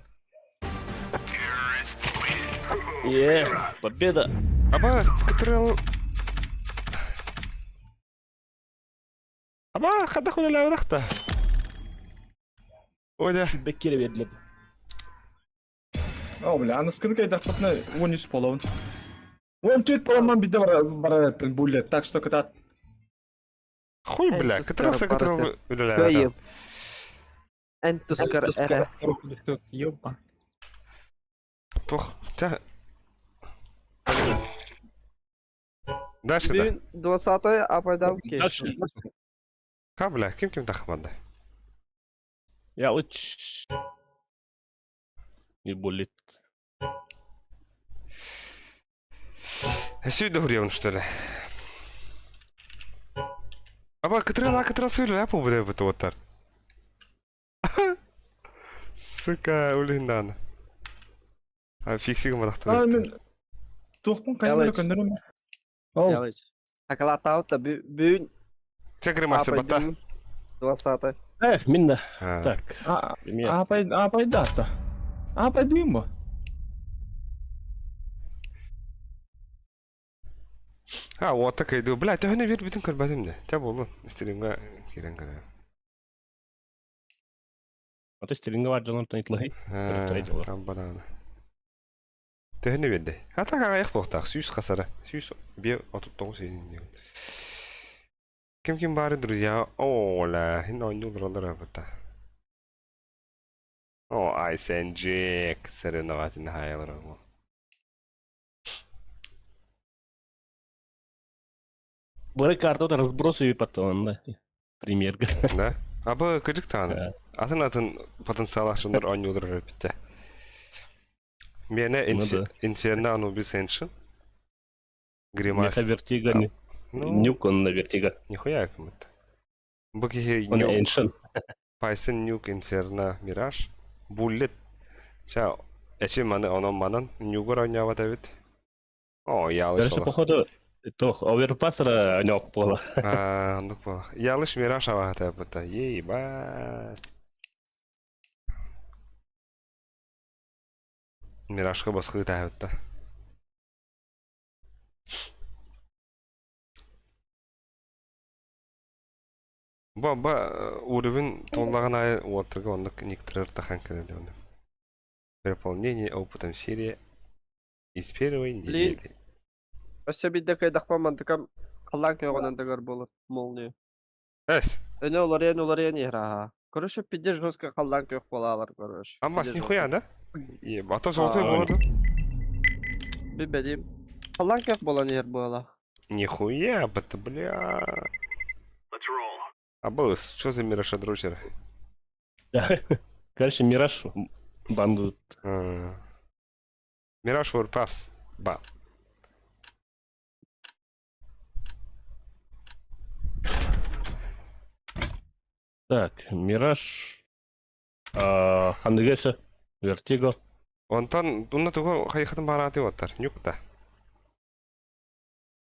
Е, победа. Аба, Ктрел... Аба, хада хуля лавдахта. Оля. Беккере бердилер. О, бля, аныскыны кайдахпытына 13 половын. 14 поломан бите бара бара буллет, так что кытат. Хуй, бля, Эй, Ктрел са Ктрел Кыйып. Эн тускар эре. Ёпа. Тух, тя. Дальше да. Бүгүн 20 апайдам ки. Дальше. Ха, бля, ким ким тахмады? Я уч. Не болит. Сүйді хурьевн, что ли? Аба, Ктрел, а Ктрел сүйді, а побуде бу туоттар. Сука, улиндан. А фиксиг А мадахтар. мен тухпун кайнар Ялыч. көндөрөм. Ол Ялыч. Акалаатаабыт да бүгүн Чэ гримастер батта. аапайдым 20 Эх, минна. А. Так, пример. Аапай, аапайдаата. Аапайдыым бу. А, уота кыйды. Бля, төһөнү биэрбитин көрбөтүм да. Чэ буоллун. Стримҥа киирэн көрөм. Аты стримҥа бар дьонтон итлаһый. Көрөттөрө дьолор. Камбанаана. Төһөнү биэрдэ? Ата аҕыйах буолтаах, сүүс хасара. Сүүс биэ отут тоҕус иһин диэн. Ким ким баары, друзья, оля, хин оонньуу олороллор абыта. О, Ice and Jack соревновательный хаайалар оҕо. Бары картада разбросы потом, да. Премьерга. Да? Абы кыдык тааны. Атын атын потенциал ахшындар оонньуулар эбиттэ. Миэнэ Ну да. Инферно Anubis Ancient. Гримас. Меха Вертиго, Ну, Нюк, он на Вертиго. нихуя кому-то. Бу киһи Он Нюк, Ancient. Python Nuke Inferno Mirage. Bullet. Ча, эчи маны онон манан Нюгар оонньообот эбит. О, Ялыш Короче, олох. походу, тох, оверпассера нёк буола. Аа, оннук буолах. Ялыш Мираж абаһата эбитэ. Ебать. Миражка босхы таһыбытта. Бу ба уровень туоллаҕын аайы уоттарга оннук никтэрэр тахан кэлэр оннук. Переполнение опытом серия из первой Блин. недели. Өссө биирдэ кыайдахпа мантыкам халлаан көҕүнэн дагар буолар молния. Эс, Өнө уларыйан уларыйан иһэр аһаа. Короче, пиздец жестко халлаан күөх буолаалар, короче. аммас Пиздец нихуя, жестко. да? Еба, а то золотой А, буолар да? Билбэтим. Халлаан күөх буолан иһэр буола. Нихуя, это бля. Let's roll. Абыс, что за мирошадрочер? Да. Короче, Мираж банду. А. Мираж Warpass. Ба. Так, Мираж. Хандыгеса, Вертиго. Онтон уна тугу хайхатын барааты оттар. Нюкта.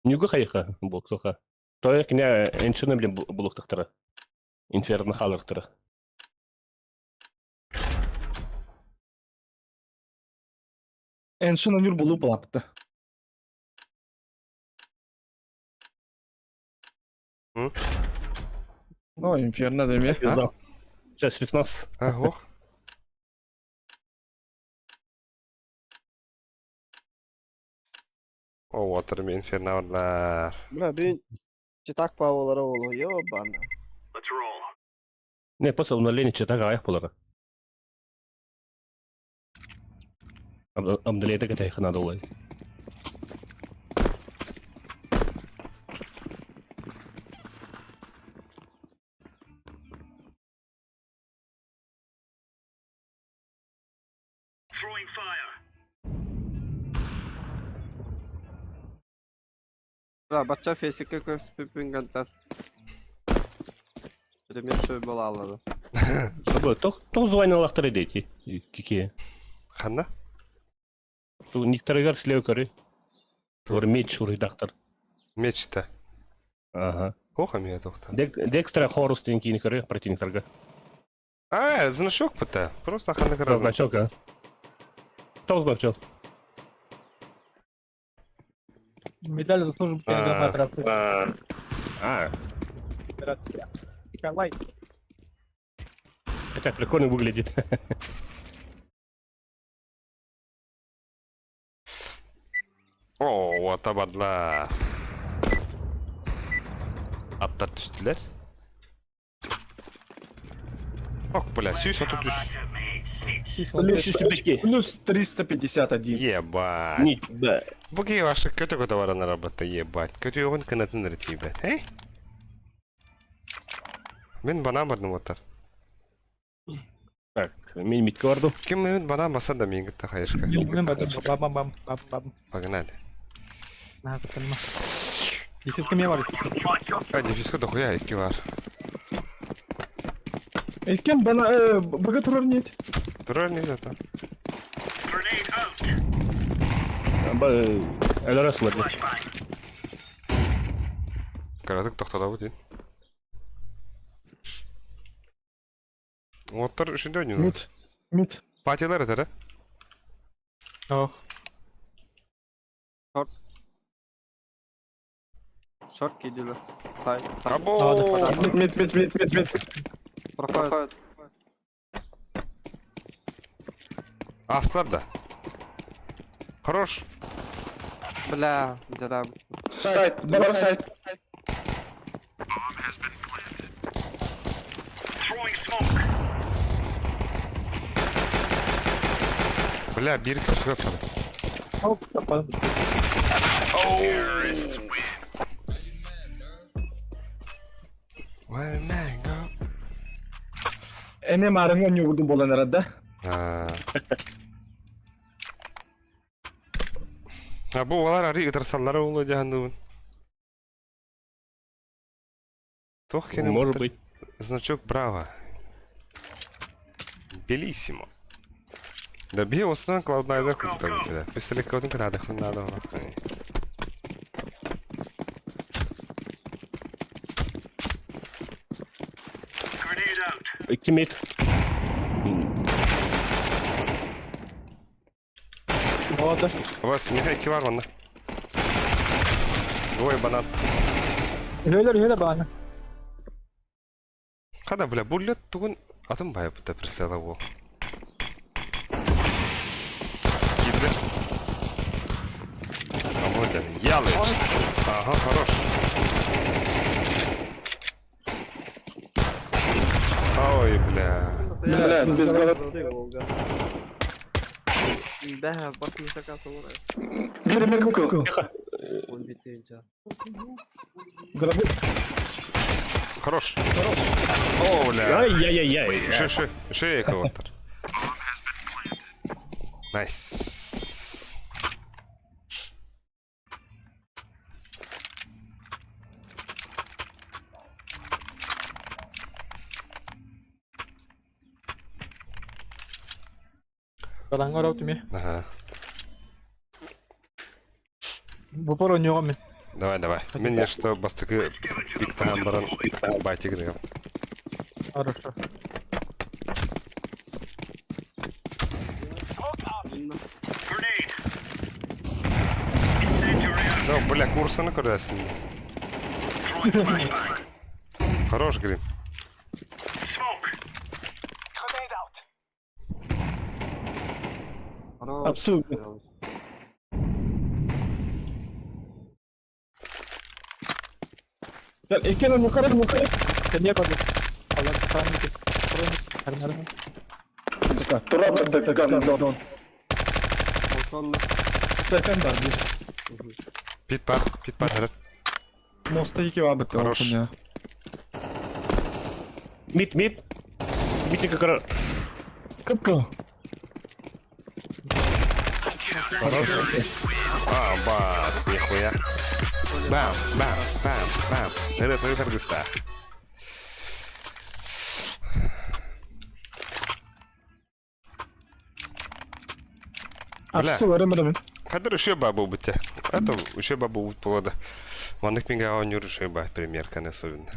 Нюга хайха булуктуха. Той кине энчине блин булуктахтара. Инферно халыртара. Эншин өнүр булу булапты. М? Ну, инферно деме. Пизда. Сейчас спецназ. А, ох. О, отыр мен инферно барлар. Бля, бүгүн читак паволара олу, ёбана. Let's roll. Не, после обновления читага аяк булара. Обновление это надо было. Throwing fire. Бля, бачча фесикке көспүпүн гантан. Пример шөй буолааллара. Тох тох звайналахтары дети. Кики. Ханна? Ту никторгар слева көрі. Тур меч урыдақтар. Мечта. Ага. Ох, а меня тохта. Декстра Хорус деген кейін көрі противниктерге. А, значок пыта. Просто ханна раз. Значок, а? Тоқ значок. Медаль за службу А. операция. А, Операция. Николай. хотя прикольно выглядит. О, вот абадла. Аттар түстүлэр. Ох, бля, сүүс отут үс. Плюс Плюс 351. Ебать. Не, да. Бу киһи ваша көтө-көтө баран работа, ебать. Көтүөҕүн кынатын ырытыйбат, эй? Мин банан бардым оттар. Так, мен митке бардым. Ким мен банан баса да мен кытта хайышка. Мен бардым. Бам бам бам бам бам. Погнали. На, кытынма. Дефиска мен бар. А, дефиска дохуя икки бар. Экен бана бага турар нет. Турар не зато. Grenade out. Элорас ладно. Flashbang. Кыратык тохтотобут ин. Уоттар үшүндө ойнуулар. Мид. Мид. Патилар этэрэ. Ох. Шорт кидили. Сай. Або! Мид, мид, мид, мид, мид, мид. Проходит. Астылар да. Хорош. Бля, зря. Сайт, бар сайт. Throwing smoke. Бля, бир кіші Оп, тапа. Where man go? Эме марыңа не урдум болан арада. А. А бу олар ари ытырсаллара улы дьаһанныбын. Туох кини Может быть. Значок Браво. Белиссимо. Да бие основном Cloud9 куртан да. Пистолет кадах надо. Grenade out. Икки mid. Ода. Вас не хайки var онна. Двое банан. Үһөлөр үһөлөр баана. Хада бля буллет тугун атын бая бутта прицела во. Кидле. А вот он, ялы. Ага, хорош. Ой, бля. Бля, без головы. Бля, бак не заказ олар. Бир мир кукол. Он битенче. Гробы. Хорош. О, бля. Ай-яй-яй-яй. Ши, ши, ши, кого-то. Найс. Балаңа орау түме. Ага. Бу пор ойнуоҕум мин. Давай, давай. Мен что бастакы биктаан баран байтик деген. Хорошо. Grenade. Incendiary out. Ну, бля, курсаны көрдәсің. Throwing flashbang. Хорош, Грим. Smoke. Grenade out. Хорош. Абсолютно. Икки yukarı yukarı. Кэнниэ барды. Алар тааны Харнарым. Drop the gun down. Балконна. Second бар. Пит бар, пит бар, хәрәт. Моста iki var bitti. Хорош. Ya. Mid mid. Mid как раз. Кыпкыл. Хорош. А, бас, нихуя. Бам, бам, бам, бам. Это твой таргыста. Бля. Апсы var mı Кадр еще бабу бутя. Это еще бабу бут болады. Маннык минга ойнур еще ба премьер особенно.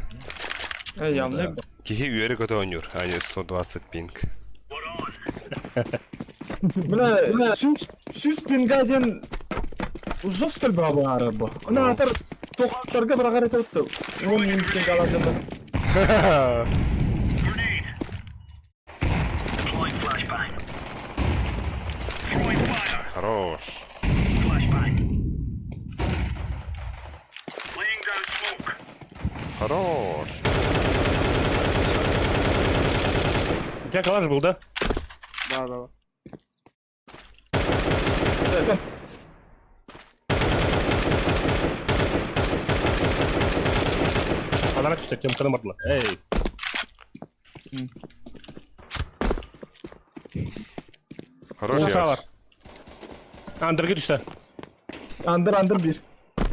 Э, явно. Кихи үйері көті ойнур, а не 120 пинг. Бля, сүз сүз пингаден жестко баба арабы. Ана атар тоқтарға бір қарай өтті. Он минут пинг алады. Grenade. Deploying flashbang. Throwing fire. Хорош. Flashbang. Laying down smoke. Хорош. У тебя калаш был, да? Да, да. Анара түстэ, тем кырым бардыла. Эй. Хорош Уса яш. бар. Андерге түстэ. Андыр андыр bir.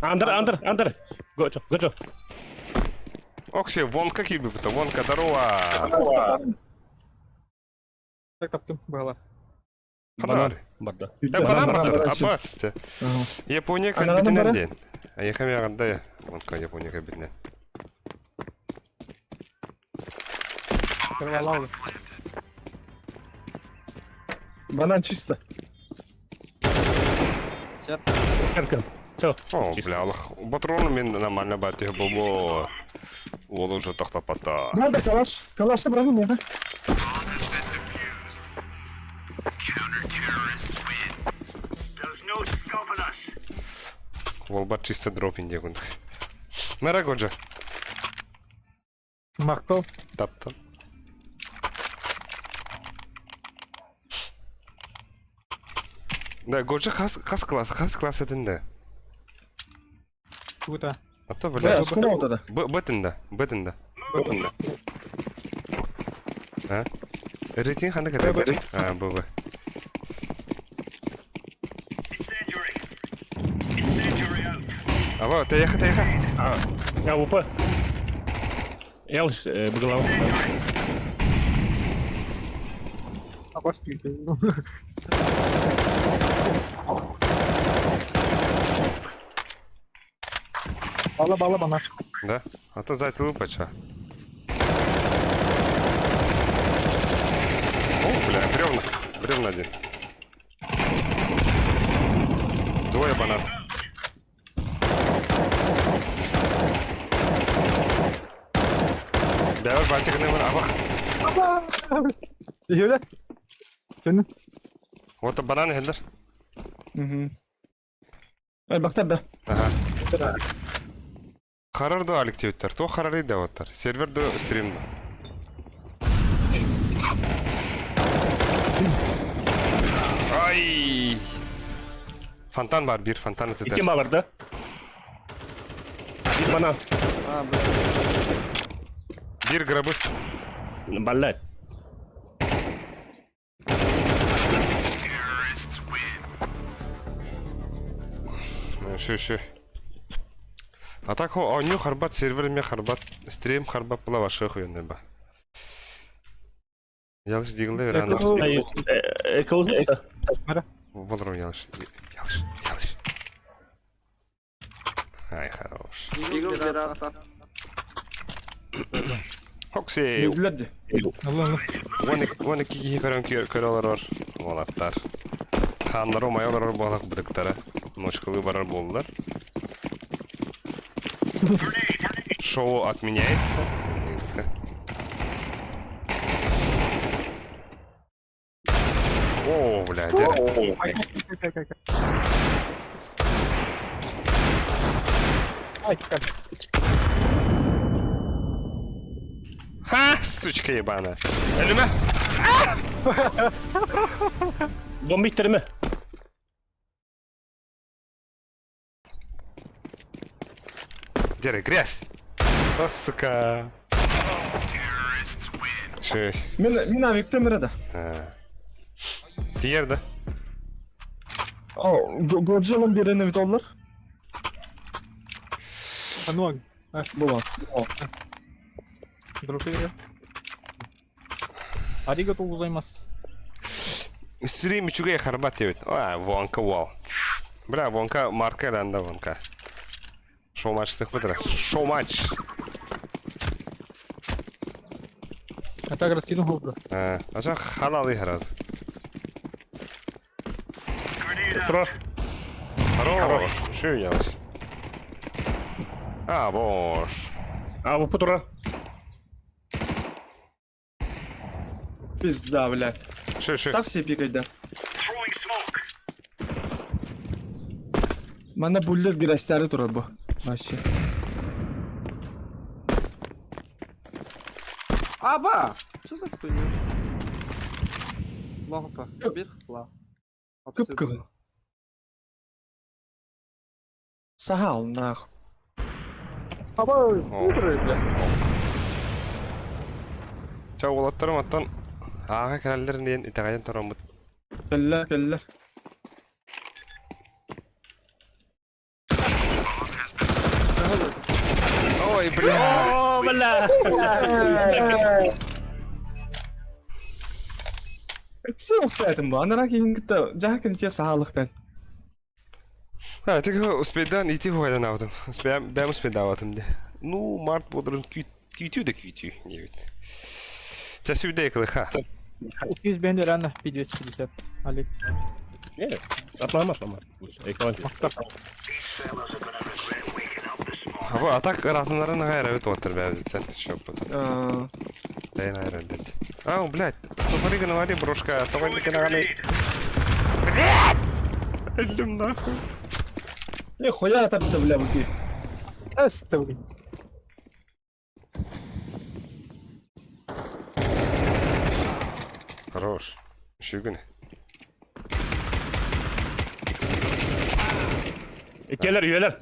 Андер, андер, андер. Гочо, гочо. Окси, вонка киби бұта, вонка, здорово. Так таптым бала. Ханар. Барда. Э, банан барды, аббас. Япония Анараны көлбітінен бара? ден. Эйиэхэ эмиэ эҕэрдэ Монка Япония кэлбитинэн. Кырвалал. Банан чисто. Все. Кэркэн. Все. О, бля, Аллах. Патроны мен нормально бар тиһэ бобо. Уол уже тохтоппата. Надо калаш. Калашты бырагын миэхэ. There's no stopping us. Уолбар чисто дропин диye курдук. Мэра Годжа. Махтал. Таптан. Да, Годжа хас хас класс, хас класс этинде. Круто. А то, Бля, бля, скоро тогда. Б бэтинде, бэтинде. Бэтинде. А? Рейтинг ханнык этэ? А, ББ. Incendiary. Incendiary out. Аба, тэйэхэ, тэйэхэ. А, АВП. Эл быгылау. А пошли. Бала бала бана. Да? А то зайтылы пача. О, бля, бревна. Бревна один. Двое банан. Бэйбэр баачыгыны бар, абах. Юля. Сен Вот банан иһэллэр. Угу. Элбэхтэр да. Ага. Харар да алик диэбиттэр. Туох харарый да оттар. Сервер да стрим да. Ай! Фонтан бар биир фонтан Икки этитэр. бар да? Биир банан. А, бля. Биир гробы. Баллать. Шү шү. А так оонньуу харбат, сервер эмиэ харбат, стрим харбат була вообще охуенный ба. Ялыш дигилде бер аны. Болорум ялыш. Ялыш, ялыш. Ай, хорош. Дигл бир Хокси. Билэр дии. 12 киһи көрөн көрө олорор уолаттар. Хааннары умайа олорор буолах бытыктара. Ночкалыы барар буоллулар. Шоу отменяется. О, бля, дьэ. Ай, как. Ха, сучка ебаная. Өлүмэ. Бомба иттэрмэ. Дьэ, грязь. О, сука. Шей. Мин мин авиктем эрэ да. Тиер да. О, Годжалан биэрэн эбит оллар. Ану, Була. дружище. Аригато гозаймасу. Стрим үчүгэй харбат диэбит. А, Вонка уол. Бля, Вонка марка эрэнда Вонка. Шоу матчтых бытыра. Шоу матч. А так раскинул GoPro. А, а халал играт. Тро. Хорош. Что делать? А, бош. А, вот тура. Пизда, блядь. Ши, ши. Так себе пикать, да. Throwing smoke. Манна буллер грастары турар бу. Вообще. Аба! Что за хуйня? Лампа. Бир хла. Кып-кызыл. Сахал, нахуй. Аба, О. бля. Ча уолаттарым оттон ааҕа кэлэллэр диэн итэҕэйэн тороммут. Кэллэр, кэллэр. Ой, бля. О, бля. Сыахтаатым бу. Анараа киһин кытта дьаһакын тиэ саһаалыктан. А, ты успейдан ити хуайданаабытым. Успеям, бэм успейдаабатым де. Ну, март буоларын күүтүү да күүтүү диэбит. Чэ, сүүдэ кылыха. 200 бен рано 250. Али. Не, атлама, атлама. Экванти. Fellas are gonna regret waking up this morning. Аба, атак ыраатынарын аҕай эрэбит уоттар бэйэбититтэн шоппут. Бэйэн айран дед. А, блядь, стопори гынавали брошка, тоҕо инникин аҕаны. Блядь! Өллүм нахуй. Не, хуя там это, бля, бути. Эстовый. Хорош. Үчүгүн. Келер, үйелер.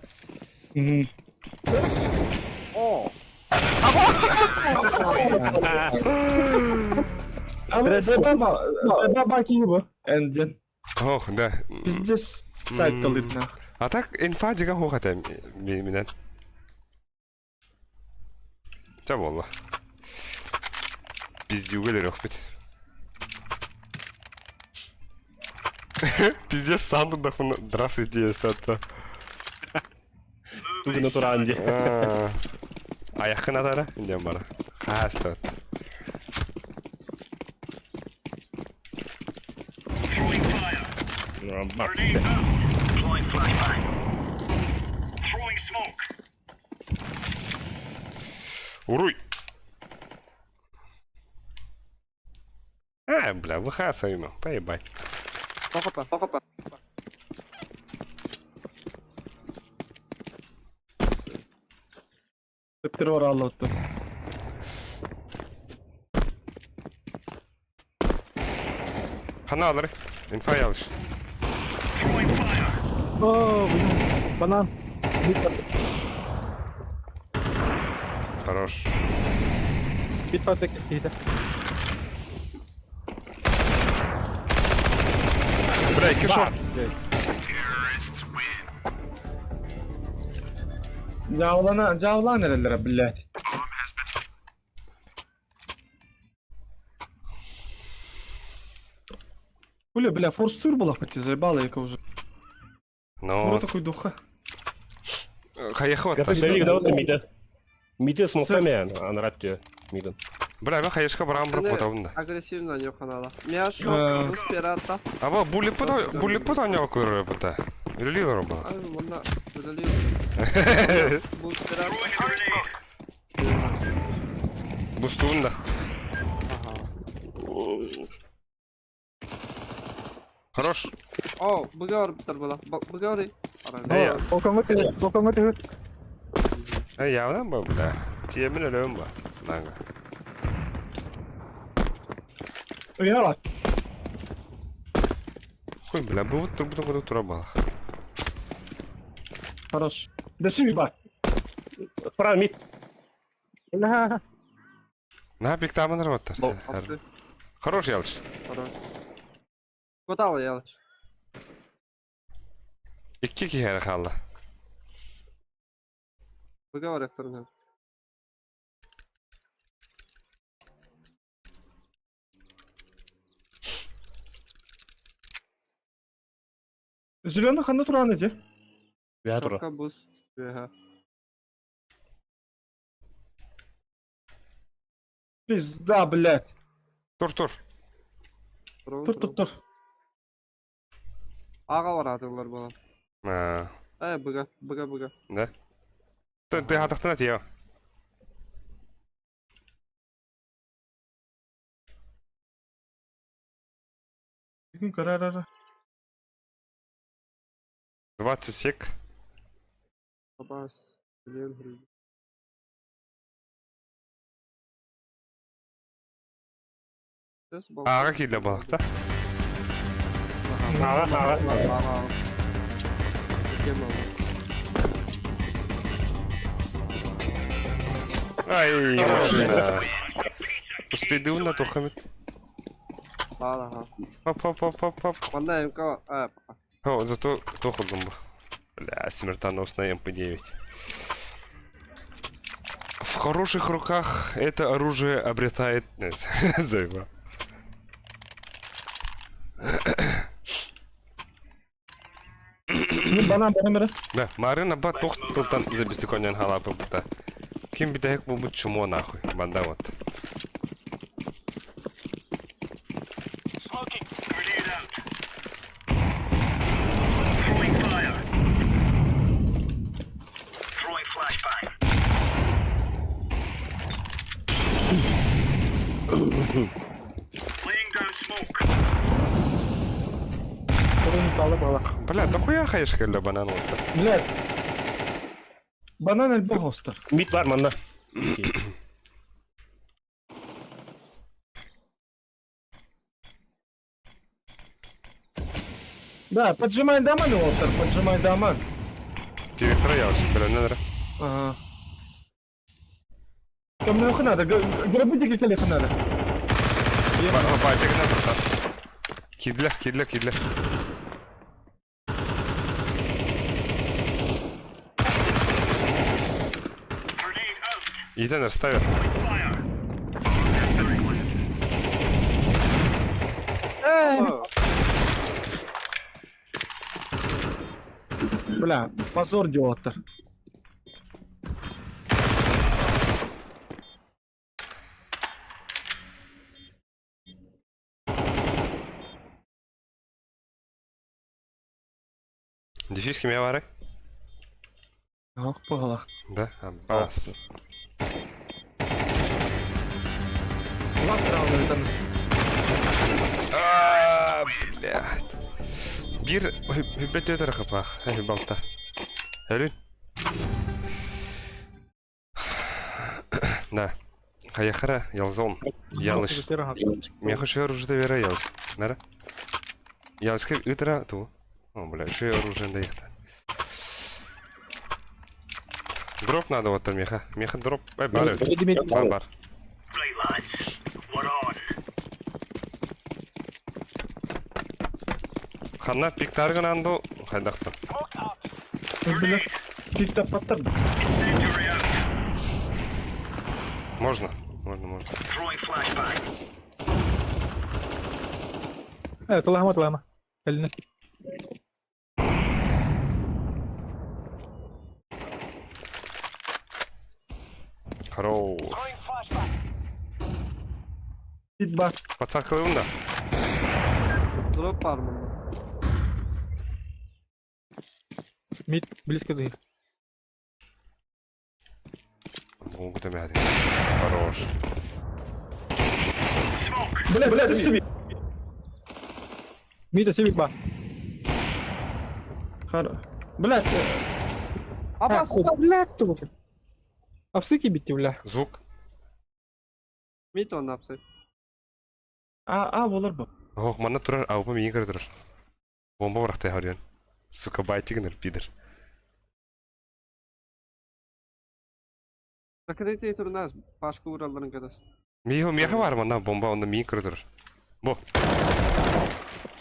О! Заба киһи Энден. Ох, да. Пиздец сайтталыр нах. А так инфа дьига хуох этэ минэн. Чэ буолла. Пиздюга өлөрүөхпүт. Пиздец саан турдахпына здравствуйте естественно. Тугуна тураан дии. Айаххын атара диэн бара. Хаастат. Throwing fire. Grenade out. Deploying flashbang. Throwing smoke. Уруй! А, бля, ВХ своими, поебать. Похопа, похопа. Первый аллотtu. Хана алыр. Инфа ялыш. Throwing fire. О, блин, банан. Хорош. Бит киһитэ. Бля, кишок. Жаулана, жаулан эреллere, блядь. Бля, бля, форс тур была хоть заебала яка уже. Ну, Ну такой духа. хайахы Гата шевик да вот миде. Миде смоками анраттю. Миден. Бля, мен хайышка барам бір потабын да. Агрессивно не канала. Меня шок, бус пирата. Аба, буллипут, буллипут аня көрөр бұта. Үлелер ба. Ай, мында үлелер. Бус пирата. Throwing a grenade. Бустуын да. Хорош. О, быгар битер була. Быгар. Эй, Полкоңго түһүр, полкоңго түһүр. Эй, явдан ба, бля. Тиемин өлөм ба. Нanga. Уяла. Хуй, бля, бу вот турбутун кудук тура бал. Хорош. Да сиви бар. Прав мид. Бля. На пиктамын работар. Хорош ялыш. Хорош. Готово ялыш. Икки киһи хаалла. Быгар ректорны. Зеленый ханна туран эти. Я тура. Шокка бус. Беха. Пизда, блядь. Тур тур. Тур тур тур. Ага баратылар була. А, Э, быга, быга, быга. да. Ты ты хатахтана тиё. Карарара. 20 сек. Абас. Блин, Ага кийле балыкта. Ага, ага. Ага. Ай, машина. Успейдыуна тухамит. Ага. Хоп хоп хоп хоп хоп. Манна МК. А, О, зато тохудум бу. Бля, смертоносная МП-9. В хороших руках это оружие обретает... Заебал. Банан баран бара. Да, Марын аба тух тылтан забесиконен халапы бута. Ким битэһик булбут чмо нахуй. Банда вот. Smoking. Grenade out. Throwing fire. Throwing flashbang. Laying down smoke. Бля, дохуя хаешь кэллэ банан вот. Блядь. Банан элбэх остар. Мид бар манна. Да, поджимай даман оттар, поджимай даман. Директора ялшы, бля, Ага. Кому надо, грабители колеса надо. Байтегіне тұрса. Кидле, кидле, кидле. Grenade out. Итенер ставер. Fire. Бля, позор диоттар. Дефис кеме бары? Ах, пағалақ. Да, аббас. Лас раунд это А, блядь. Бир, бет өтер қапақ, балта. Әлін? Да. Қаяқара, ялзон. Ялыш. Мен хочу оружие вера ялыш. Нара? Ялышка ытра ту. О, бля, еще оружие да Дроп надо вот там, меха. Меха дроп. Эй, бар. Бар, бар. Right, lads. We're on. Ханна пиктаргын анду хайдақтан. Бля, пик паттар. Incendiary out. Можно? Можно, можно. Throwing flashbang. Тылаһыма, тылаһыма. Кэлинэ. Хорош. Пит бар. Подсадкалым да. Drop var bunda. Мид близко дый. Могу там я. Хорош. Smoke. Бля, бля, себе. Мид сивик ба. Хар. Бля, Абас. Бля, ту. Апсыки битти, бля. Звук. Mid onun hapsi. а, а, болар бу. Ох, мана турар, а упа миин көрө турар. Бомба барахтай харыян. Сука, байтигнер, пидор. Закрытый турназ. Başka vuralların kadar. Миха, миха бар мана бомба, онда миин көрө турар. Бо.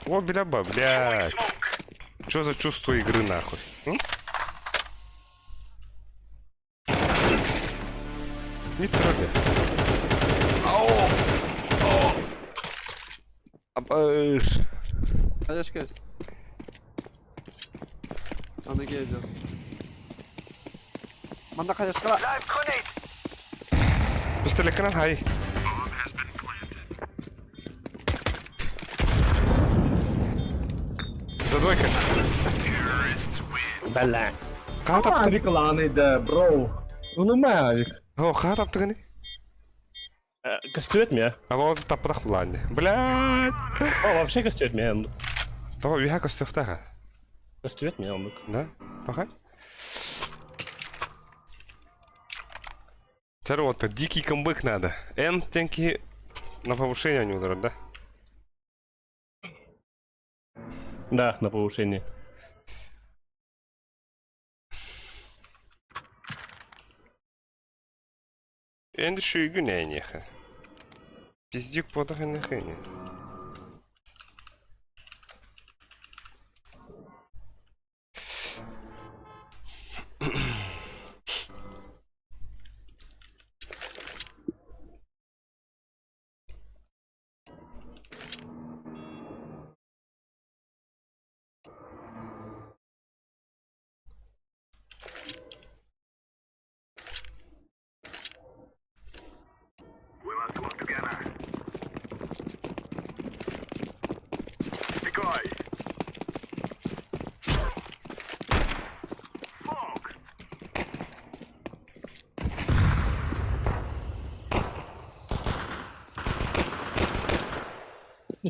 О, бля, ба, блядь. Smoke. Чё за чувство игры нахуй? М? Не трогай. Ау! Ау! Абыш. Kaç kaç. Onu geleceğim. Manda kaç kala. Live grenade. Пистолет хай. За двойка. Бля. Хаа таптың? Авик ланыйды, бро. Улума авик. О, хаа таптың не? Костюет меня. А вот таппатах булаанды. Блядь. О, вообще костюет меня. Того үйхә көстөхтәхә. Костюет меня, он. Да? Пока. вот дикий камбэк надо. Н тенки на повышение не ударят, да? Да, на повышение. Енді шүйгін әйнеха. Пиздюк подах әнехене.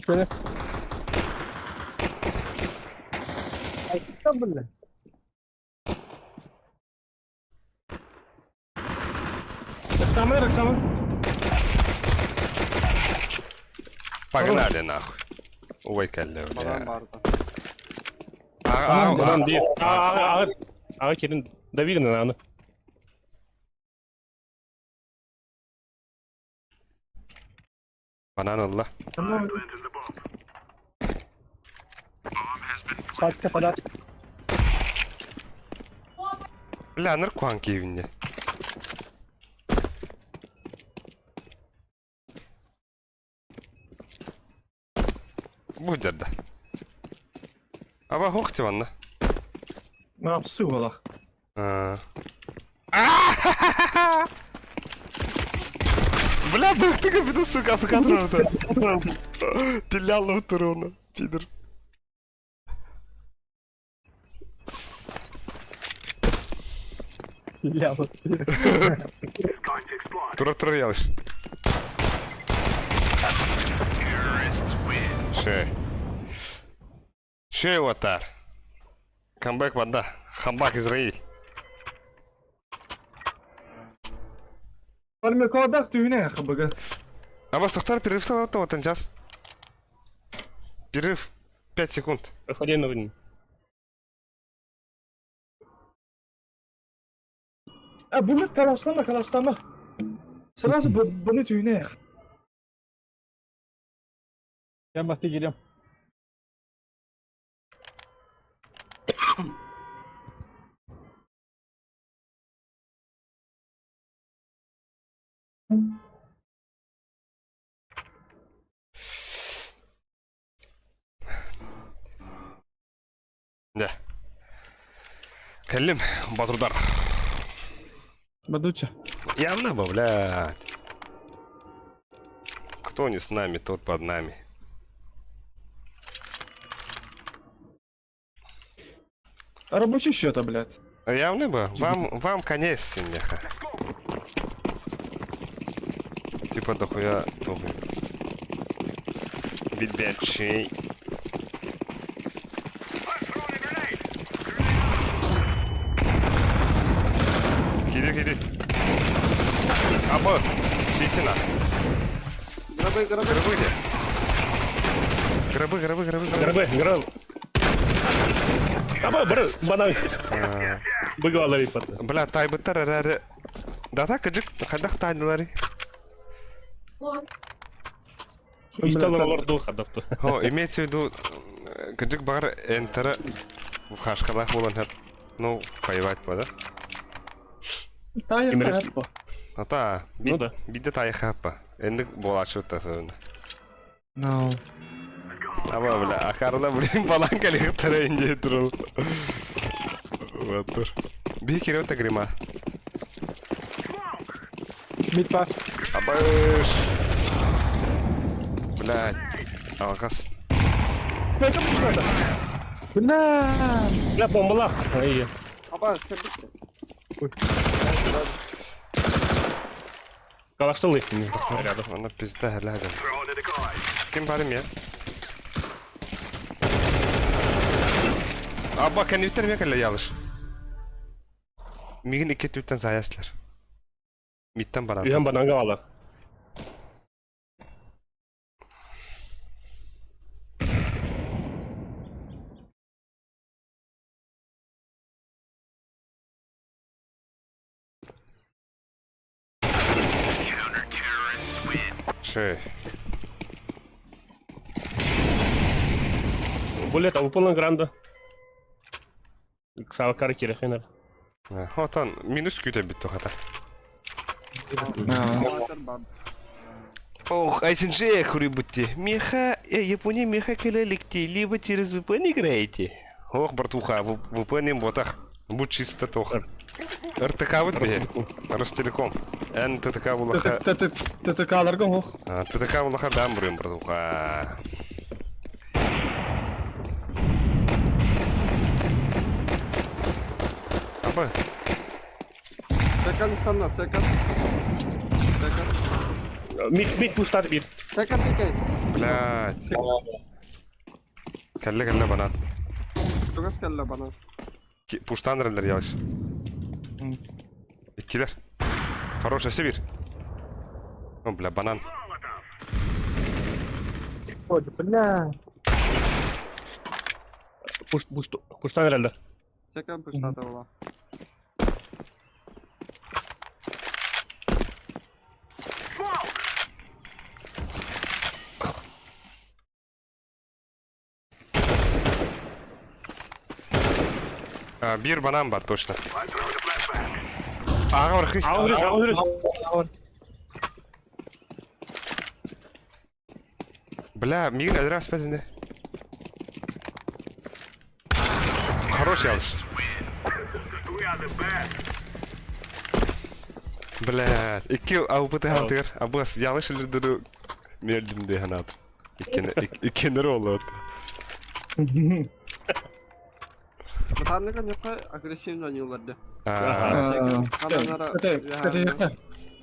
Иккини. Роксама, Роксама. Погнали нахуй. Ой, кэллэ, Банан бля. барда. А, Банан дии. Аҕа аҕа кирин давигын аны. Банан ылла. Пачка подар. Бля, ныр куан киевинде. Бу дерде. Аба хох тиванна. Напсы болах. Бля, быхтыга веду, сука, африканца. Телял турона, пидор. Тура тура ялыш. Шей. Шей ватар. Камбэк вода. Хамбак Израиль. Пармекодах түйіне хабыгы. А вас Сахтар перерыв стал вот он сейчас. Перерыв 5 секунд. Проходи на А bunu kalaşlama kalaşlama. Сразу bunu tүйіне. Я бахты келем. Да. Кэллим, Батурдар. Бадуча. Явно бы, блядь. Кто не с нами, тот под нами. Рабочий счета, блядь. Явно бы. Вам конец, синеха. Типа дохуя тухай. Бибячий. Киди, киди. Аббас, ситина. Гробы, гробы. Гробы где? Гробы, гробы, гробы, гробы. Гробы, гробы. Аба, бары, банан. Быгалары патта. Бля, тайбыттар әрі. Дата кыжык, қайдақ тайдылары. Исталар олар хадапты. О, имеется в виду, кыжык бар энтера в хашкалах болан хат. Ну, воевать по, да? Тайы Ата, Ну да. Биде тайы хаппа. Эндик болашы өттасы. No. Аба, бля, акарла, блин, балан каликтара инде турул. Батыр. Би кереп грима. Мид бар. Абыш. Блядь. Алгас. Спайка пушнада. Бля. Бля, бомбалах. Ай. Аба, кірдік. Калаштылы. Рядом. Ана пизда хәләдем. Кем барым я? Аба, кәнүттер ме кәллә ялыш. Мигин ике түттән заяслар. Миттен барам. Үйен бананга алар. Шей. Булет, а выполнен гранда. Сава кары керек хенер. Отан минус күтә бит хата. Ох, СНЖ хурибути. Меха, Япония меха келеликти, либо через VPN играете. Ох, братуха, VPN ботах. Будь чисто тох. РТК вот бе. Ростелеком. НТТК булаха. ТТК-ларга ох. ТТК булаха бәм бурым, братуха. Аба, Секан станна, секан. Секан. Мид, мид пустат бир. Second PK. Блядь. Кэллэ кэллэ банан. Чугас кэллэ банан. Пуштан эрэллэр ялыш. Иккилэр. Хорош, өссө биир. О, бля, банан. Ой, бля. Пуш, пуш, пуштан эрэллэр. Second пуштата була. А, биир банан бар, точно. Аҕа бархый. Аҕа Бля, миигин өлөрө аспат ини. Хорош ялыш. Бля, икки албыты хантыгар. Абыс ялыш өлөрдөрү миэрдим дии санаатым. Иккиэннэри оллоот. Бытааннык оньоххо агрессивно ойуулар дии.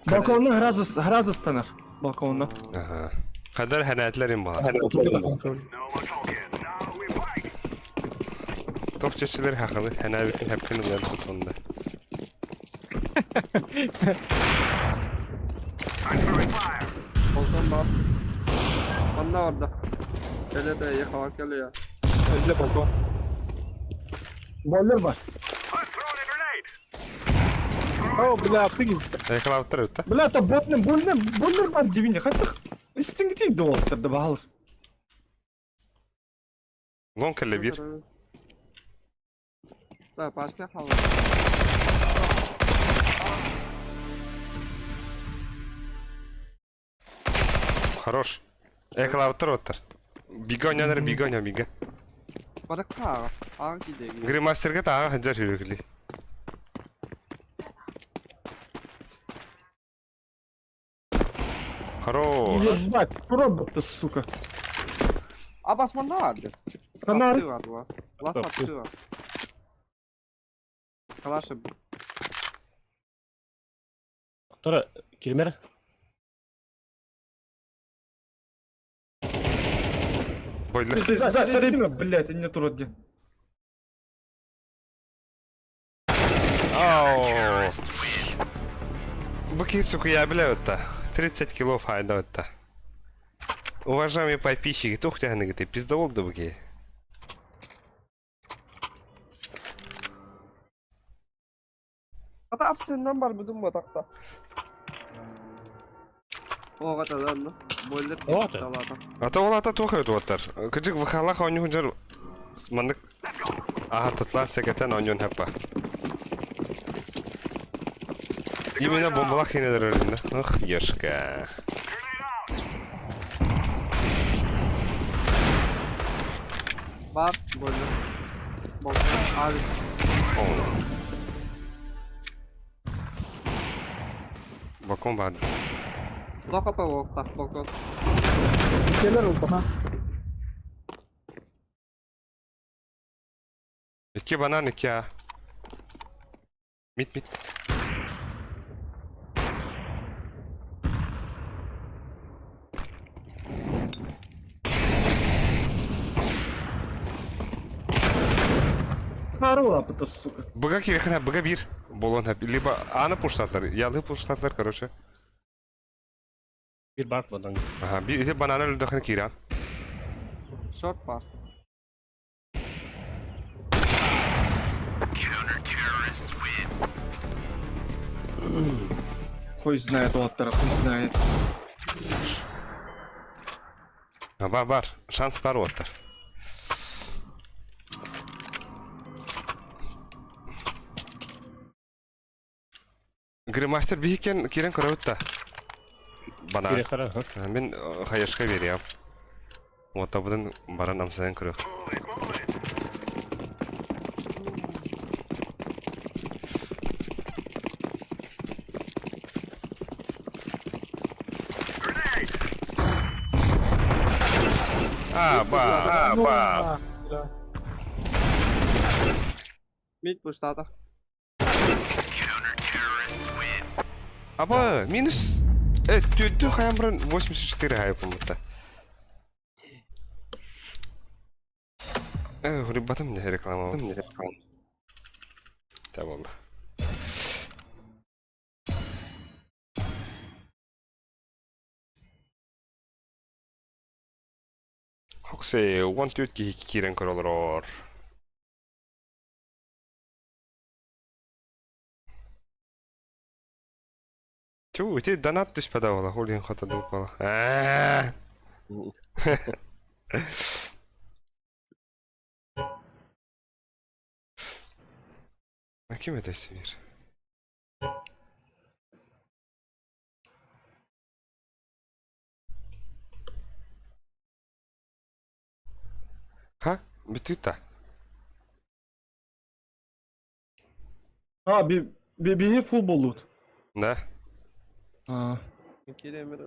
Балконна гроза станар. Балконна. Аха. Хадар ханаатлар им баар. Тоқ чечилер хақылы ханаабитин хапкын ылар сутонда. Балкон бар. Манна барда. Кэлэ да ехала кэлиэ. Өллө балкон. Бойлер бар. О, бля, апсыги. Айқалабыттар өтті. Бля, та бойлер, бойлер, бойлер бар дебине. Хаттық истингти доллар да бағалыс. Лон кэллэ биир. Да, пашка хала. Хорош. Айқалабыттар оттар. Бига ойнанар, бига ойна, бига. Баракка. Аҕа кидэги. Гримастерге тааҕа ханжар хүрүкүли. Хорош. Ебать, робот сука. А бас манна барды. Канар. Апсы бар вас. Лас апсы бар. Калашы. Тора, кирмер. Бойлер. За, смотри, блядь, не турат ден. Ау. Бу киһи сукуйа билэ өттө. 30 кило файда өттө. Уважаемые подписчики, тух ты пиздовол да бу киһи. Ата апсынан бар будун батакта. Оға тадан да. Бойлер. Оҕото. Ата ол ата туох эбит уоттар. Кыдьык выхалах оонньуу жар маннык аһатытлаан сэкэтэн оонньуон хэппа. Именно бомбалах хинелер өлүннэ. Ох, ешка. Бар бойлер. Балкон. Abi. Балкон бар. Локопа волкта балкон. Келер ол бана. Икки банан, икки а. Мит, мит. Харула, это, сука. Быга кирихэн быга бир. Болон хэп. Либо аны пуштатлар, ялы пуштатлар, короче. Бир бар банан. Ага, бир ити бананы өлдөхөн киирэн. Шорт бар. Хуй знает, оттара, хуй знает. Бар, бар. Шанс бар уоттар. Гримастер биһикен кирен көрөбүт да. Банан. Кире хара, ха. Мин хаешка бериям. Уоттабытын баран амсайын көрөх. А, ба, а, ба. Мид пуштата. Аба, минус Э, тү хайан баран 84 хайпыммыта. Э, хурибатым не реклама. Не реклама. Та болды. Хоксе, 14 киһи киирэн көрө олорор. Чу, ити донат түспэтэ буола, ол иһин хата буола. Аа. А ким это сибир? Ха? Бүтүтэ. А, би би биһи фул боллут. Да. А. Киремир.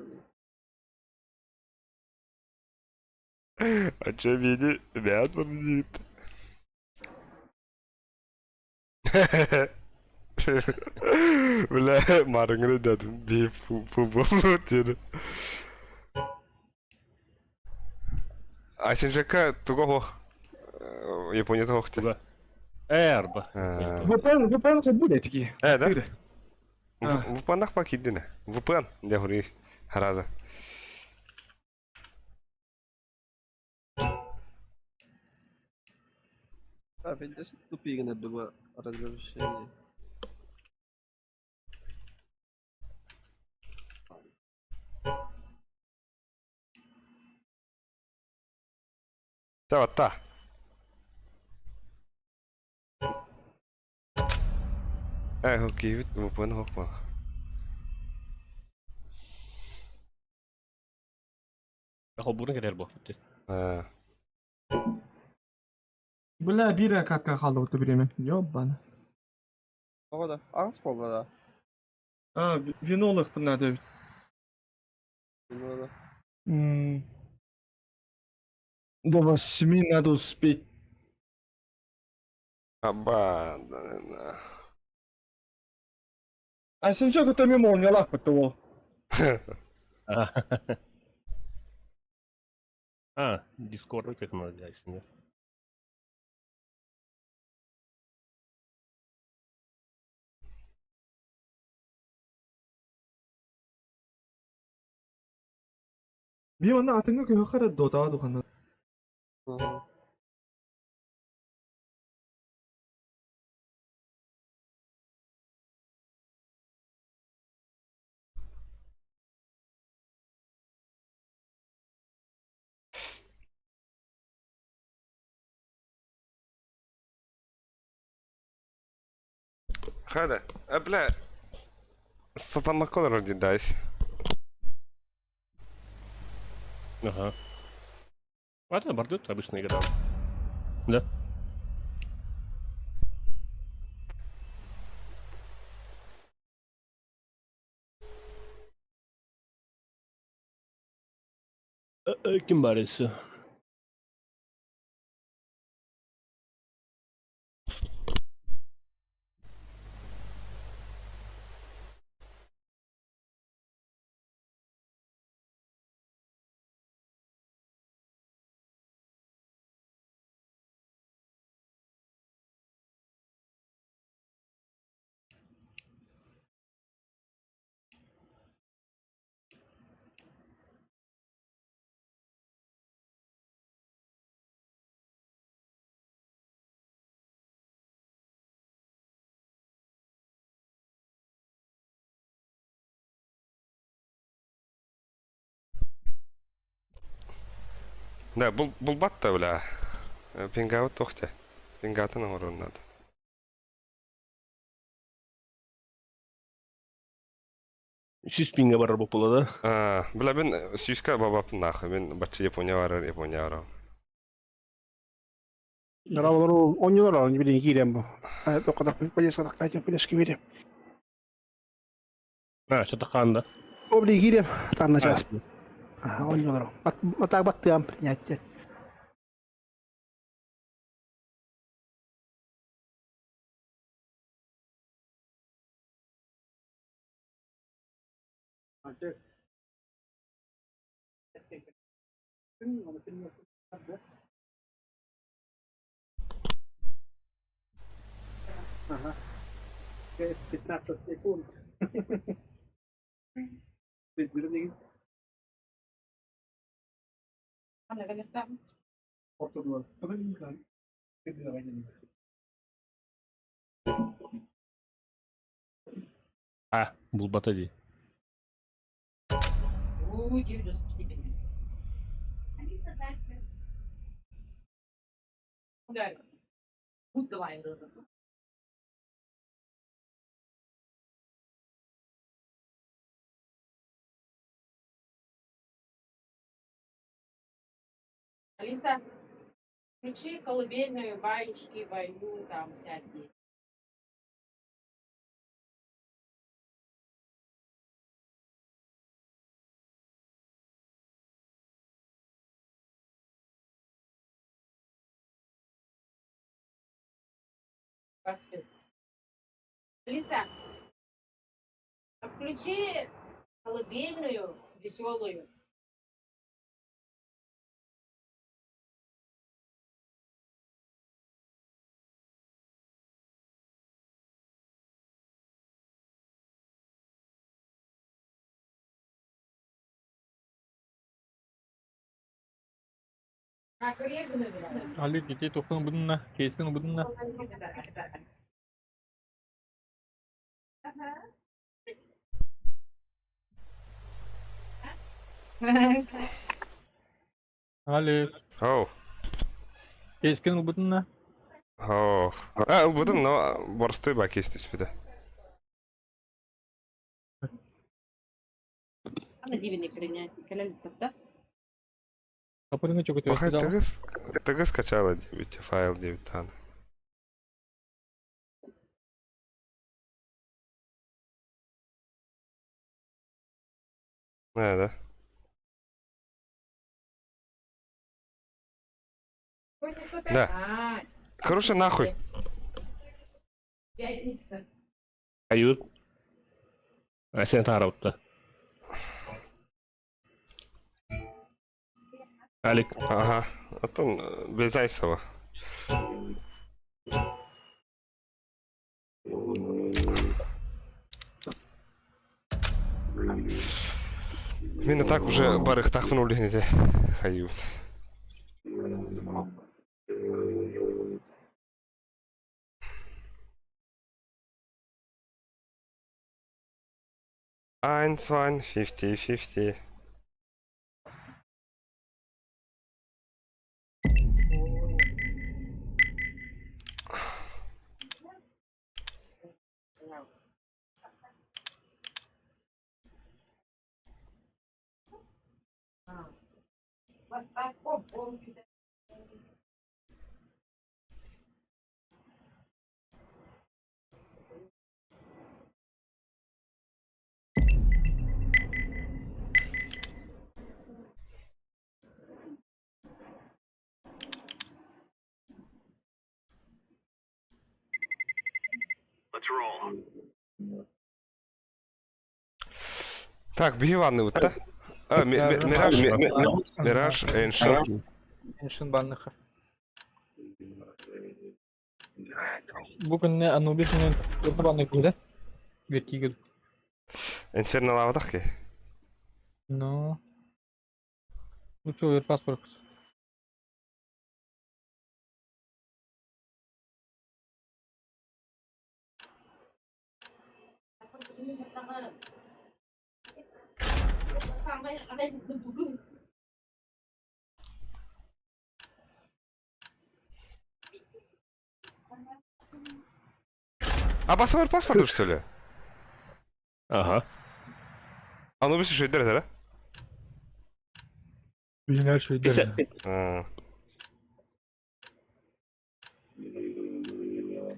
А че мени мят победит? Бля, марыңны дедим. Би футбол диэн. А сен жака туга хох. Япония хох те. Туга. Эрба. VPN VPN се буде таки. Э, да? Тире. А. VPN пак идине. VPN де хури хараза. А, видишь, тупигнет было разрешение. Та та. Э, окей, VPN хох бол. Холбурун керер бу. А. Бля, бир катка қалды өтті біремен. Ёбана. Оға да, ағыс болды да. А, винолық бұна деп. Bilmiyorum. М. До восьми надо успеть. Аба. да, А сен жок өтө мен молнялақ бітті ол. А, Discord технология да. Мен оны атыңы көйі қара дота духаны. Hı. Хада. А, бля. Статамак олорор дайс. Ага. А это бардут обычная игра. Да. Ким барысы? Да, бул булбат та бля. Пингаут тохте. Пингатын оҥорор надо. Сүүс пинге барар буолла да. А, бля, мен сүүскэ бабаппын нахуй. Мен бачча Япония барар, Япония барар. Олар оонньуулар оонньуу билин киирэн бу. Тоққатақ флешки берем. А, что-то ханда. Обли киирем танна час. Оонньуулар. Батак баттыам принятие. А, булбата дии. Алиса, включи колыбельную баюшки баю там всякие. Спасибо. Алиса, включи колыбельную веселую. Алик ити тухтун будунна, кейскин будунна. Алик, Оу. кейскин будунна. Оу. А, ылбытым, но боростуой ба кейс түспүтэ. Ана дивини принять. да? Капырыңы чөкөтө Бахай тыгыс, тыгыс качала дебит, файл дебит тан. Да, да. Да. Короче, нахуй. Пятница. Айыр. Сен таарабытта. Алик. Ага. Оттон без Айсова. Мин так уже барыхтахпын улиһин хайыы. Eins, zwei, fifty, fifty. Let's roll. Так, биһи ванны да? А, Мираж, Мираж, Эншин. Эншин банныха. Бу күнне Анубис менен банны күдә. Беккигер. Инферно лавадах ки. Ну. Лучше паспорт. А паспорт паспорт что ли? Ага. Анубис еще дер, да? Билинер шөйдер. А,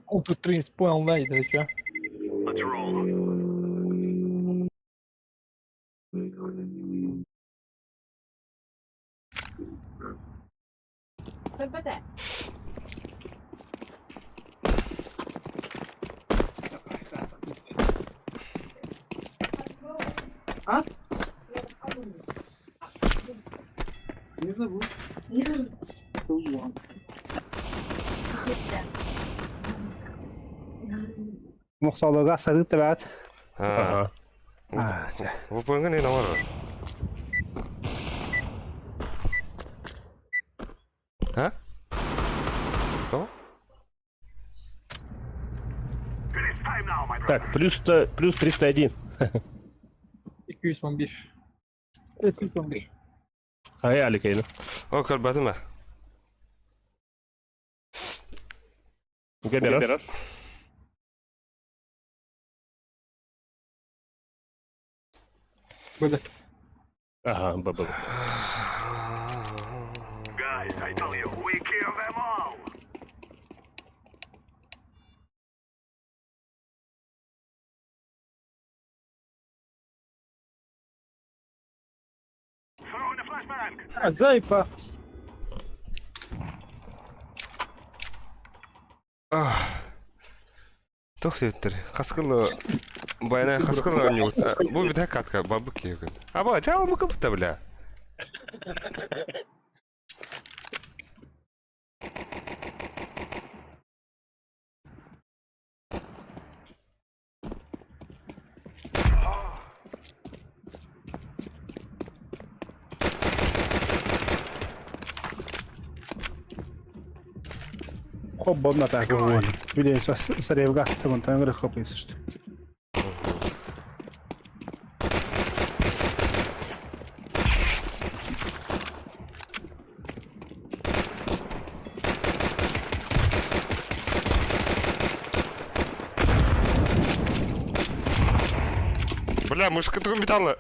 О, тут три понял, да, это что? Let's roll. ППТ. А? Не забыл. Мохсоолорго сарыы тэбээт. Аа. Аа, чэ. VPN-ҥа не оҥорор? А? Что? Так, плюс, плюс 301. 211. 211. Хайа Аликейна. О, көрбөтүм ээ. Габерар. Быда. Ага, б-б. Guys, I tell you, we kill them all. Throwing a flashbang. А, зайпа. Туох диэбиттэр? Хаскыл байана хаскыл оонньуубут. Бу бүтэһик катка бабык киһи. Аба, чао мука бля. Хоббон атака уон. Биле саревга астымын таңры хопысышты. Бля, мышка такой металла.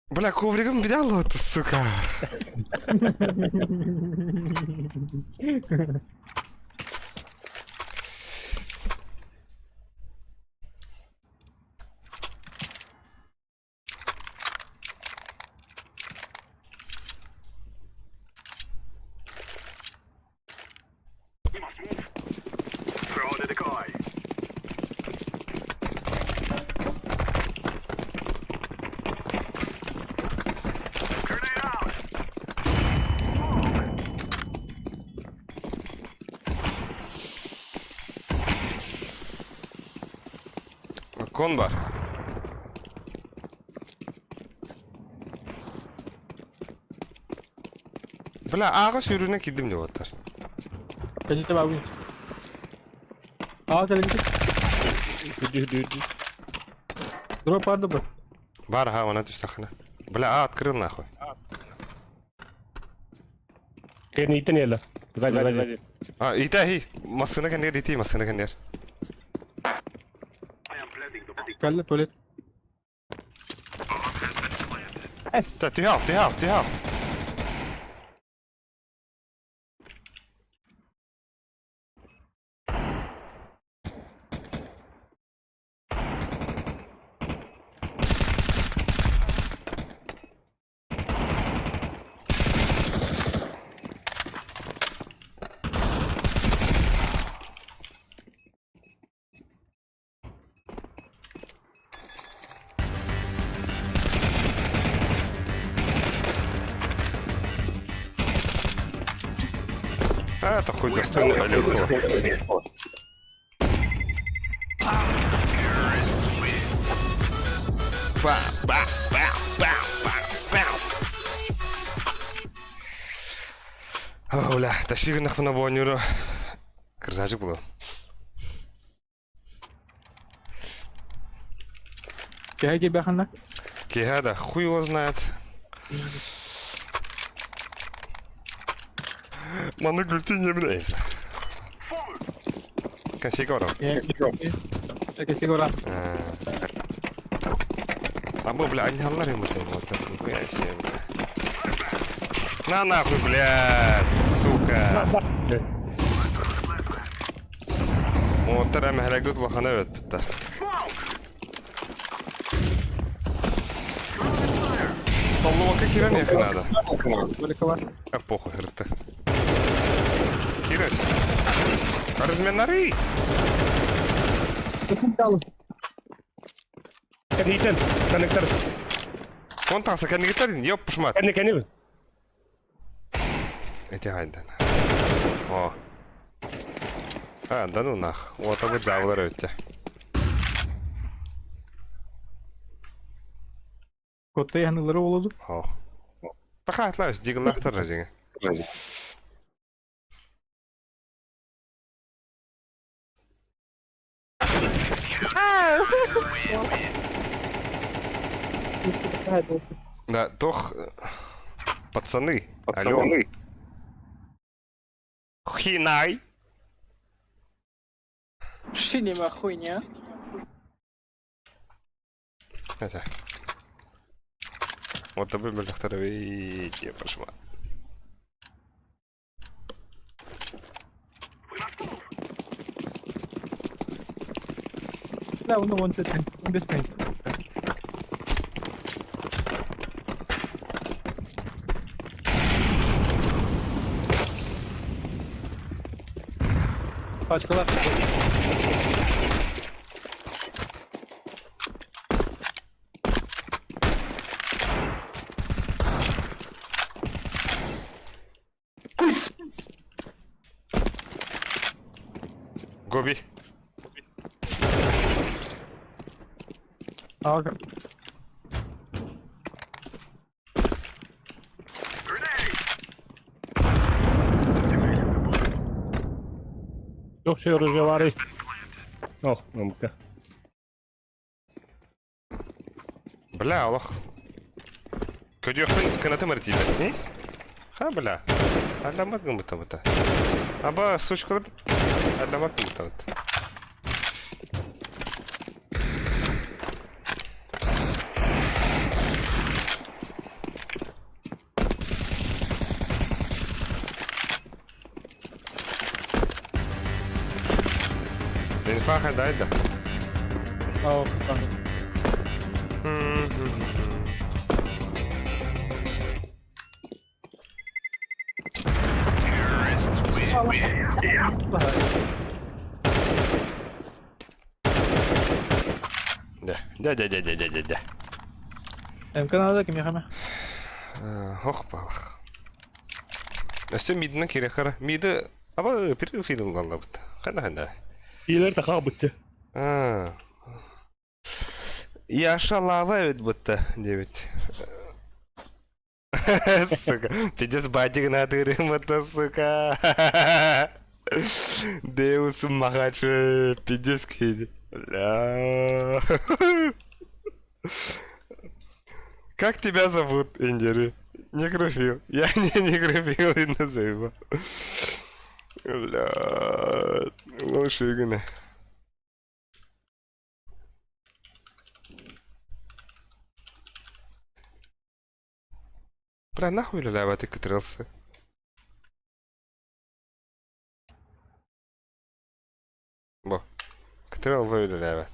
Бля, ковригом металла, ты, сука. We must move. Throw the decoy. Grenade out. Кон бар. Бля, ааҕа сүүрүүнэн киирдим деп оттар. Кэлите бабын. Аа, кэлите. Дроп барды бу. Бар, ха, она түстэххинэ. Бля, а, открыл нахуй. Кэнниттэн иэлэ. Сзади, сзади. А, ита хи. Массыына кэннигэр ити, массыына кэннигэр. I am planting the bomb. Кэллэ туалет. Та, түһэ, түһэ, түһэ. А, это хуй достойный Олег. Ба, ба, ба, ба, ба, ба. О, бля, тащи нахуй на бонюру. Красавчик был. Кэһэ киирбэххинэ? Киһа хуй его знает. Маны күлтүн блядь. Консейка барам. Кэсигэ баран. А мы, бля, аньгаллар ему там вот так, нихуя себе, бля. На нахуй, блядь, сука. Монтар эмэһэлэгит улахана эбит бытта. Толлубакка киирэн иһиэххэ надо. Только бар. А похуй, ырытта. Реагировать. Разминары! Кэнниттэн, коннектор. Контакса кэннигиттэр ёп пушмат. Кэнни кэнни. Эти хайдан. О. А, да ну нах. Вот абы дьаабылар өттө. Котты яһанылары олоду. О. Пахатлаус диглахтар дьиҥэ. Да, тох, пацаны, алло. Хинай. Шинема хуйня. Это. Вот табы мөлтөхтөр пошла. Да, уну вон тетен. Бесмен. Пачкалар. Гоби. Ага. Yok şey rüzgarı. Oh, намка. Бля, Аллах. Көдүөхпүн кынатым ыртиибэт, не? Ха, бля. Алламат гыммыта Аба, сучкалар алламат гыммыта Инфа хайда. Ау, Да, да, да, да, да, да, да, да. МК надо ким яхама. Хох балах. Өссө мидинен керек қара. Миді аба пир фидл аллабыт. Хана хана. Илер таха бытты. А. Я шалава ведь будто, девять. Сука, пиздец батик на это, сука. Деус Махач, пиздец киди. Бля. Как тебя зовут, Индери? Некрофил. Я не некрофил и назову. Бля. Лучше гына. Бля, нахуй ляляватый катрился. Бо. Катрел вы ляляват.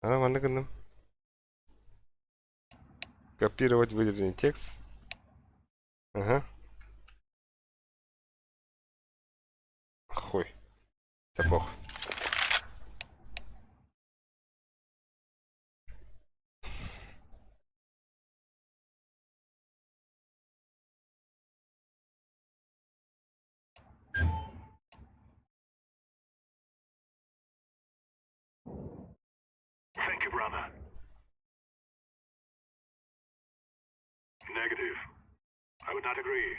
Ана манна гынным. Копировать выделенный текст. Ага. Хуй. Да похуй. Thank you, brother. Negative. I would not agree.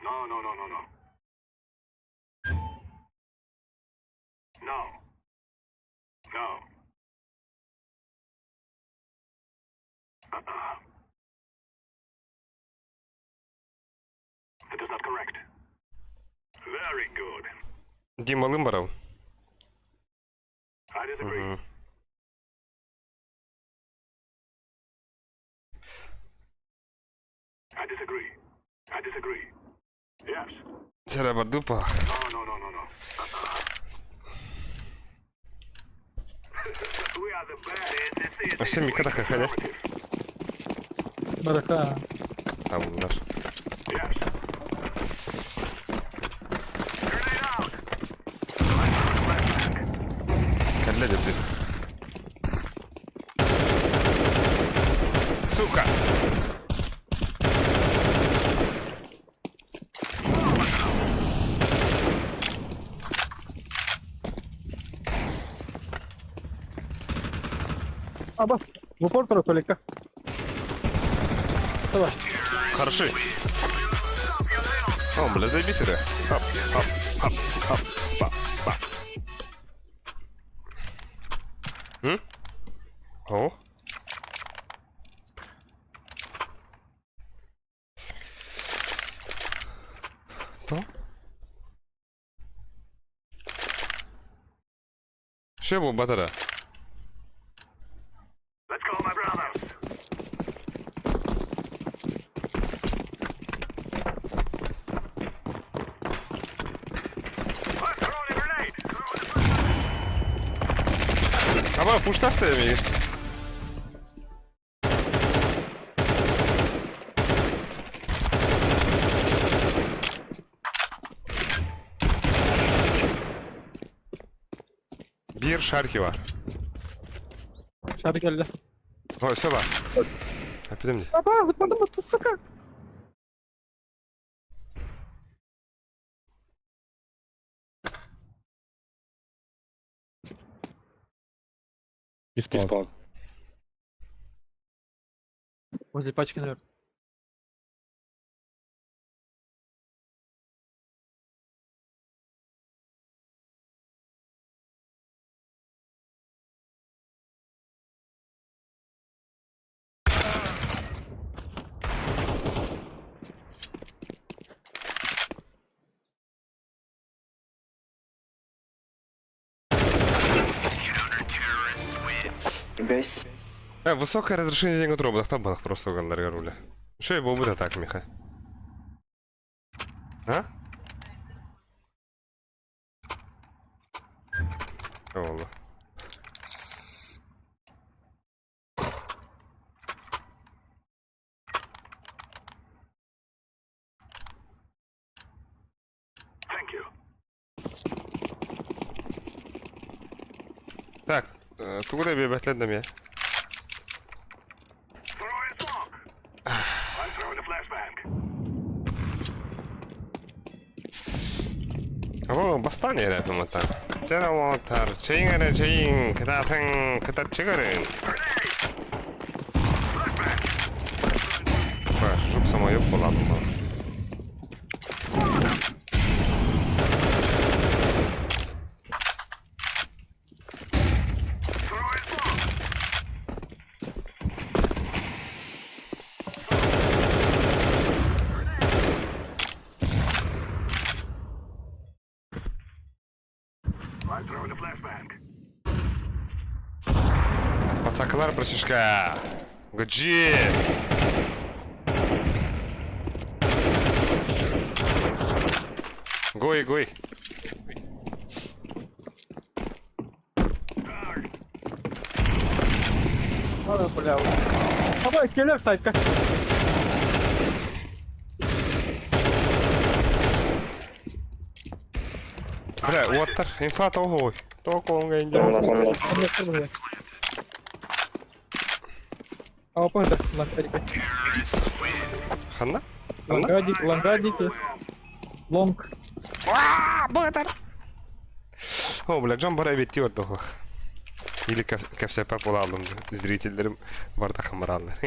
No, no, no, no, no. No. No. Uh-uh. That is not correct. Very good. Дима Лымбаров. I disagree. Мгм. I disagree. I disagree. Yes. Терабардупа. No, no, no, no, no. We are the best. Вообще Мика хахаля. Барака. Там булар. Сука! Абас, в упор только. Давай. Хороши. О, бля, заебись это. Хоп, хоп, хоп, хоп, па, па. М? О. То? Что был батара? Let's go, my brothers. I'm throwing a grenade. Аба, пуштасты ми. Bir şarkı var. Şarkı geldi. Ой, все бар. Опять мне. Аба, зыпадым, сука. Респаун. Возле пачки, наверное. Высокое разрешение денег роботов, там было просто угол руля. Что я был бы так, Миха? А? Ола. Thank you. Так, тугуда бебәтләндем я. Throwing smoke. I'm throwing a flashbang. О, бастан ярәтем ата. Чара отар, чейин чейин, кытатын, кытат чыгарын. Жук самоёб була бу. I'm throwing a flashbang. Пасаклар братишка. Гджи. Гой, гой. Ладно, бля. Аба, искелер сайтка. Бля, оттар, инфа того. Того колонга инде. А, понял, лангадики. Ханна? Лангадики, лангадики. Лонг. О, бля, Джон бара бетти отдохла. Или кәпсәпә була алдым. Зрительләрем бар да хамыралар.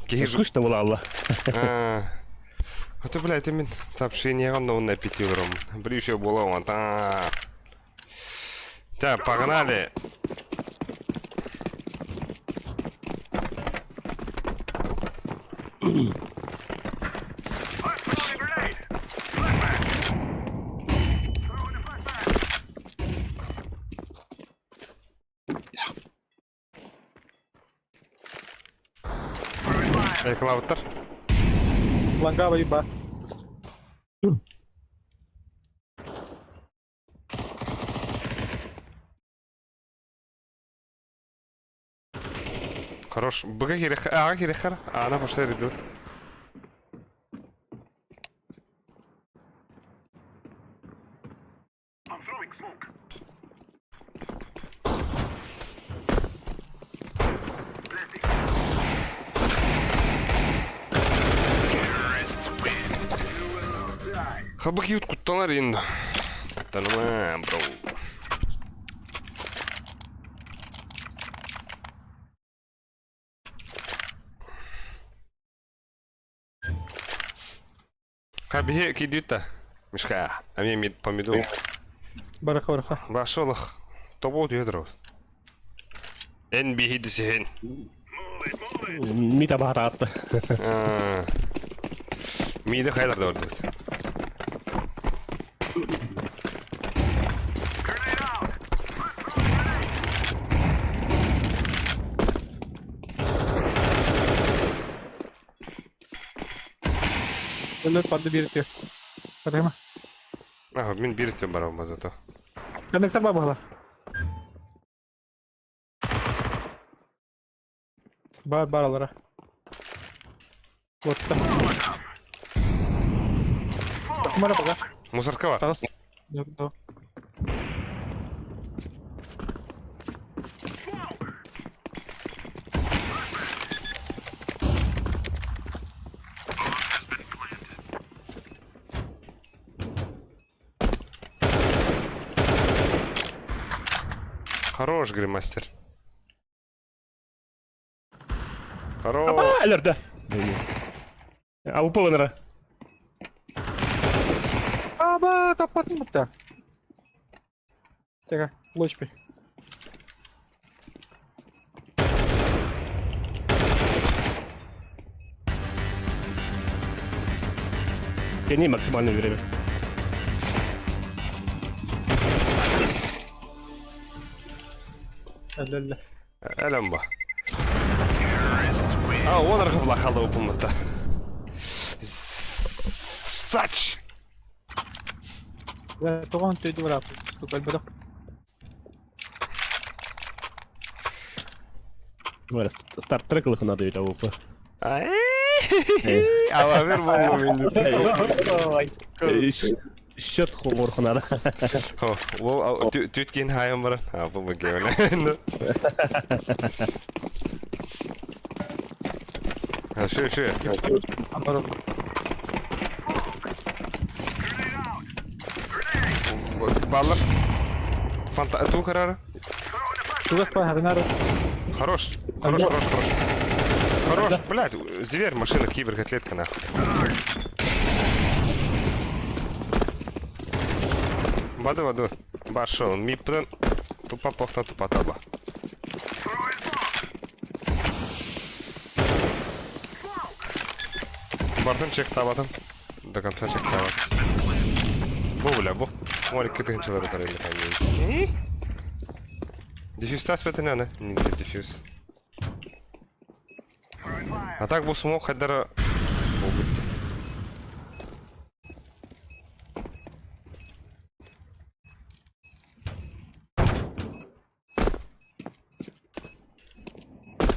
Кеһи Скучно было, Алла. А то, блядь, мин сообщение гана он напитилром. Бришо була он та. Так, погнали. I'm throwing a grenade. Flashbang. Throwing a flashbang. Эклауттар. Лангава еба. Хорош. Быга кирәк, ага кирәк. Ана пошла реду. I'm throwing smoke. Хабык куттанар енді. Куттаныма, бро. Ха, биһи кидүүтта. Мишка, а мне помидор. Бараха, бараха. Башолох. Тобоо түйедір. Эн биһи дисиһин. Mitä baharatты. Миде хайлар да бар. Өлөр падды биир Барыма. Ага, мин биир барам зато. Коннектор бар буолла. Бар бар алара. Вот там. Мара пока. Мусорка бар. Тарас. Да, да. Хорош, гримастер. Хорош. Аба, өлөрдө. АВП ынара. Аба, таппатын бутта. Тихо, лочпи. Тяни максимальное время. Өлөллө. Элем ба. А, он архивла халда опумата. Сач! Тоҕон төйдү барап. Тукал Старт трек надо ведь АВП. Ала бер болма мен. Счет холорхунара. Ол түткен хайым бар. А, бұл гейлен. А, шö, шö. Баллар. Фанта, ту карара. Тугас па хагнар. Хорош. Хорош, хорош, хорош. Хорош, блядь, зверь, машина, кибер, котлетка, нахуй. Баду, баду. Башол, миптен. Тупа похта, тупа таба. Бартын чек табатын. До конца чек табатын. Бу, бля, бу. Моли кытыгынчылар утар или Дефьюз тас бетен аны. Не дефьюз. А так бу смок хаддара бу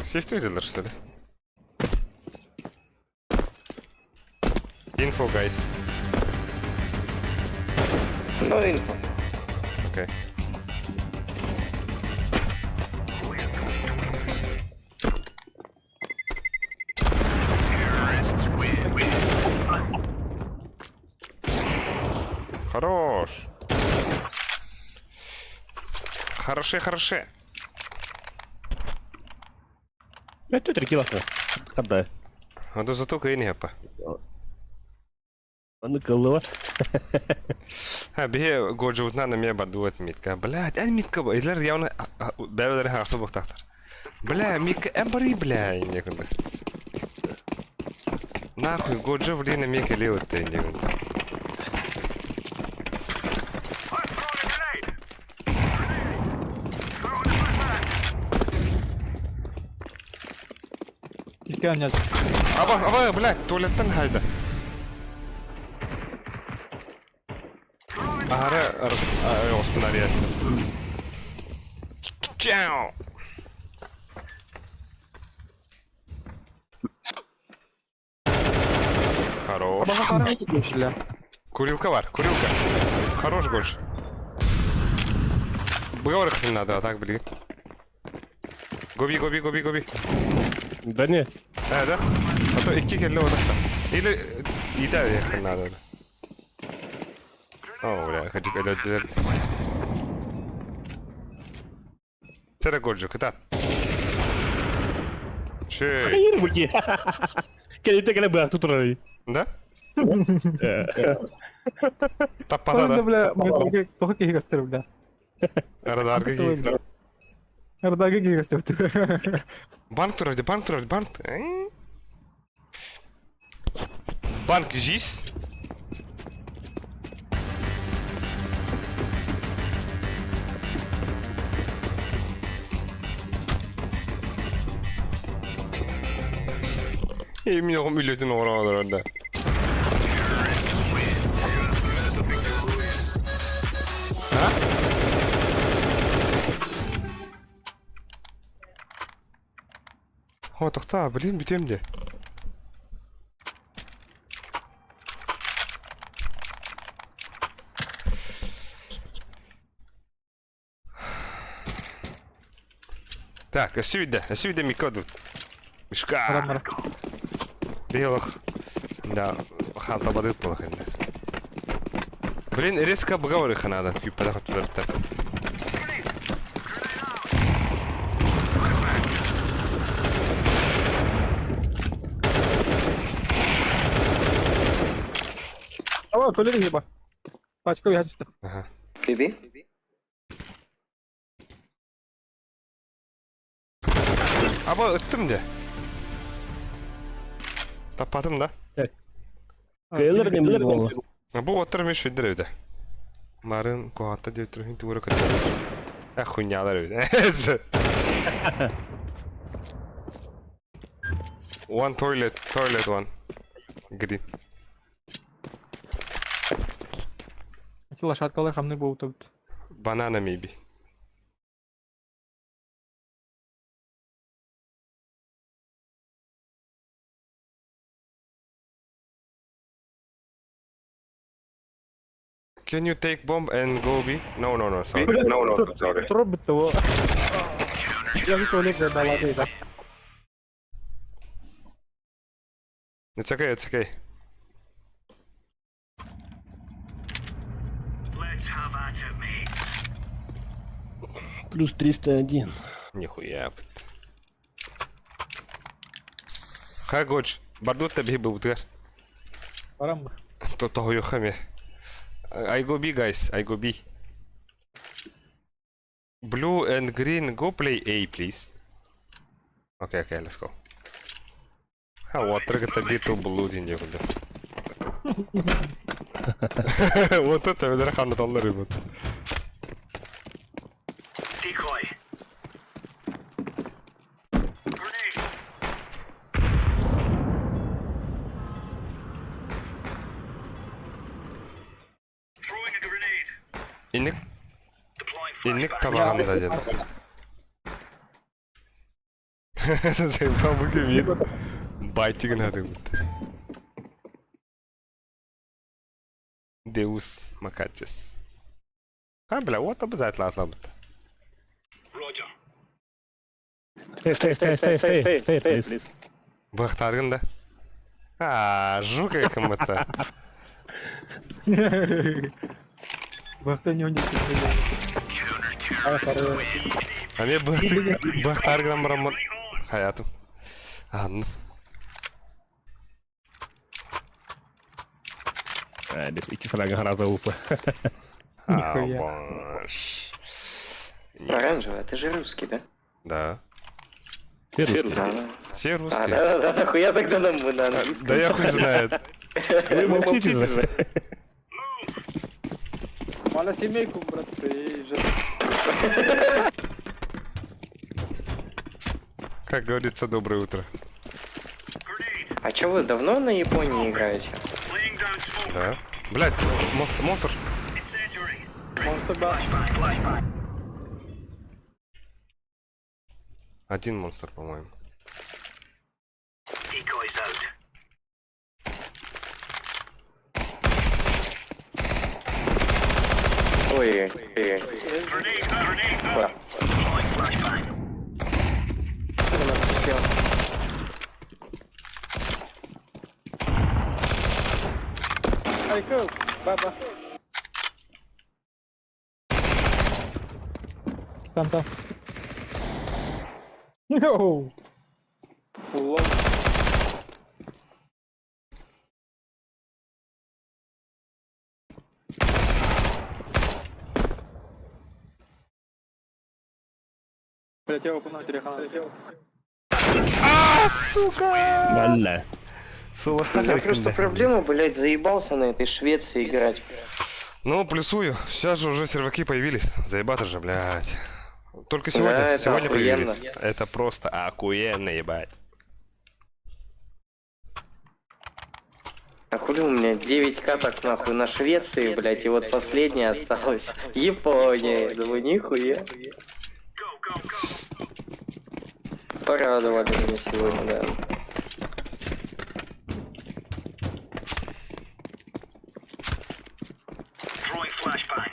Сейф видели, что ли? Info, guys. No info. Okay. Хорош. Хороши, хороши. Это три кило. Когда? А то зато кайын япа. Аны кылыва. Ха, бихе годжутна на меня бадуат митка. Блядь, эн митка ба. Илер явно бәбелер хаксы буктактар. Бля, митка эн бари бля, некунда. Нахуй, годжа блин, мека леот ты некунда. Икки Аба, аба, блядь, туалеттен хайда. Ара, оспунариясты. Чао! Хорош. Курилка бар, курилка. Хорош больше. Бговорых не надо, а так, блин. Гоби, гоби, гоби, гоби. Да не. А, да? А то икки келли одакта. Или ида ехать надо. О, бля, хочу когда Сера Годжо, кытаат. Чэй. Хайыр бу ки. Кэлитэ кэлэ быахты турар. Да? Таппата Ой, да. бля, тоҕо киһи көстөр, бля. Арадарга ки. Арадарга киһи көстөр. Банк турар, банк турар, банк. Банк жис. Emin oğlum milletin oralarında. Ha? О, тоқта, блин, бүтем де. Так, өссө өссө Мика тут. Мишка! Белых. Да, ханта бадыт было хэнде. Блин, резко обговоры надо. Күйіп хотелер. Ава, колери хиба. Пачка я Ага. Биби? Аба ыттым де. Таппатым да. Кэлэр не было. Бу оттар мен шүйдір өйді. Марын куатта деп тұрхын тура көтер. Ә хуйнялар өйді. One toilet, toilet one. Green. Эти лошадкалар хамны болуп тут. Banana maybe. Can you take bomb and go B? No, no, no, sorry. No, no, sorry. Туруп того. Я туалет дала да. It's okay, it's okay. Let's have at it, mate. Плюс 301. Нихуя. Хагоч, бардут тебе был бутгар. Барам. То того юхами. I go B, guys. I go B. Blue and green, go play A, please. Okay, okay, let's go. Ha, вот это биту blue дин дегенде. Вот это ведер ханаталлар вот. Decoy. Grenade. Throwing a grenade. Инник, Deploying инник flashbang. табағында деді. Заебал бу кем Байтигин хады бут. Deus Macachas. Ha, бля, вот обязательно атлабыт. Roger. Stay, stay, stay, stay, stay, stay, please. Бахтаргын да. А, жука кім это. Бахта не уйдет. А мен бахтаргынан барамын. Хаятым. Анны. This икки фрага хараза упа. А, Нихуя. бош. Оранжевый, а ты же русский, да? Да. Все русские. Да. Все А, русские. да, да, да, нахуя тогда нам мы на английском? Да я хуй знает. Вы молчите же. Мало семейку, брат, же. Как говорится, доброе утро. А чё вы давно на Японии играете? Да. Блять, монстр, монстр. Один монстр, по-моему. Ой, ой, ой. У нас слева. Айкыл, баба. Там, там. Йоу! Лол. Блять, я окунул телефон. А, сука! Бля. Сука, У меня просто проблема, блять, заебался на этой Швеции играть. Ну, плюсую. Сейчас же уже серваки появились. Заебато же, блядь. Только сегодня, Да, это сегодня охуенно. появились. Это просто охуенно, ебать. А хули у меня 9 каток нахуй на Швеции, блять, и вот последняя осталась. Япония. Я Думаю, нихуя. Порадовали меня сегодня, да. Throwing flashbang.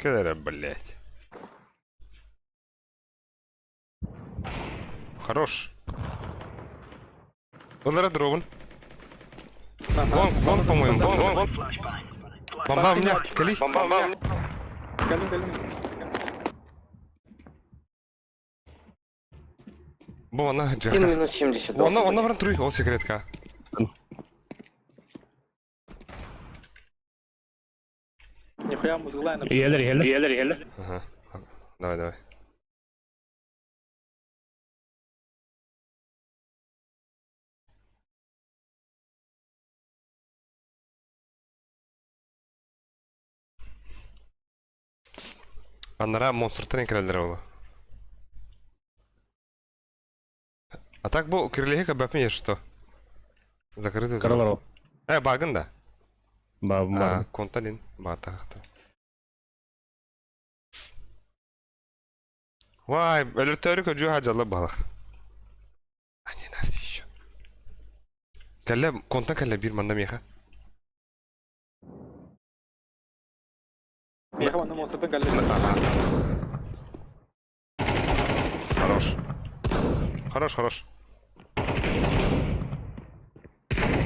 Когда, блядь. Хорош. Вон дровен. Вон, вон, по-моему, вон, вон. Flashbang. Бомба у меня, кали. Калим, калим. Бо, она 1 джака. минус 70. Она, она вран трүй, ол секретка. Нихуя музыка Иелер, иелер. Иелер, иелер. Ага. Давай, давай. Анара монстр трен кирелдер болу. А так бу кирилеге кабапме что? Закрытый. Караларо. Э, багын да. Ба, А, ба. конталин. Батахта. Вай, өлөртөөрү көдьүү хаджалла балах. Они нас ищут. Кэллэ, контан кэллэ бир манна меха. Меха, он монстртан калим. Хорош. Хорош, хорош.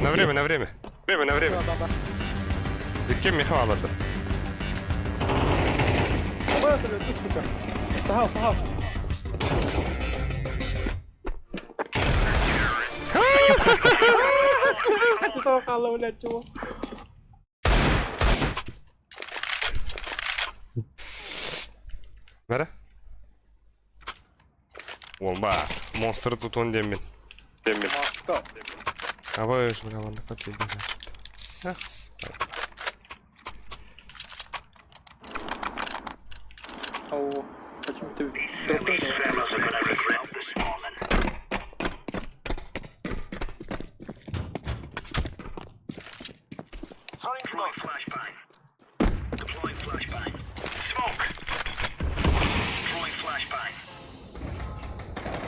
На время, на время. Время, на время. Икки меха алады. Сахал, сахал. Ты того хала, блядь, чего? Бәрі? Омба, монстр тут он деммен. Деммен. Абай, бля, вон такой пиздец. Ах. Ау, почему ты... These fellas are gonna regret this morning. Throwing flashbang. Deploying flashbang. Smoke. Throwing flashbang.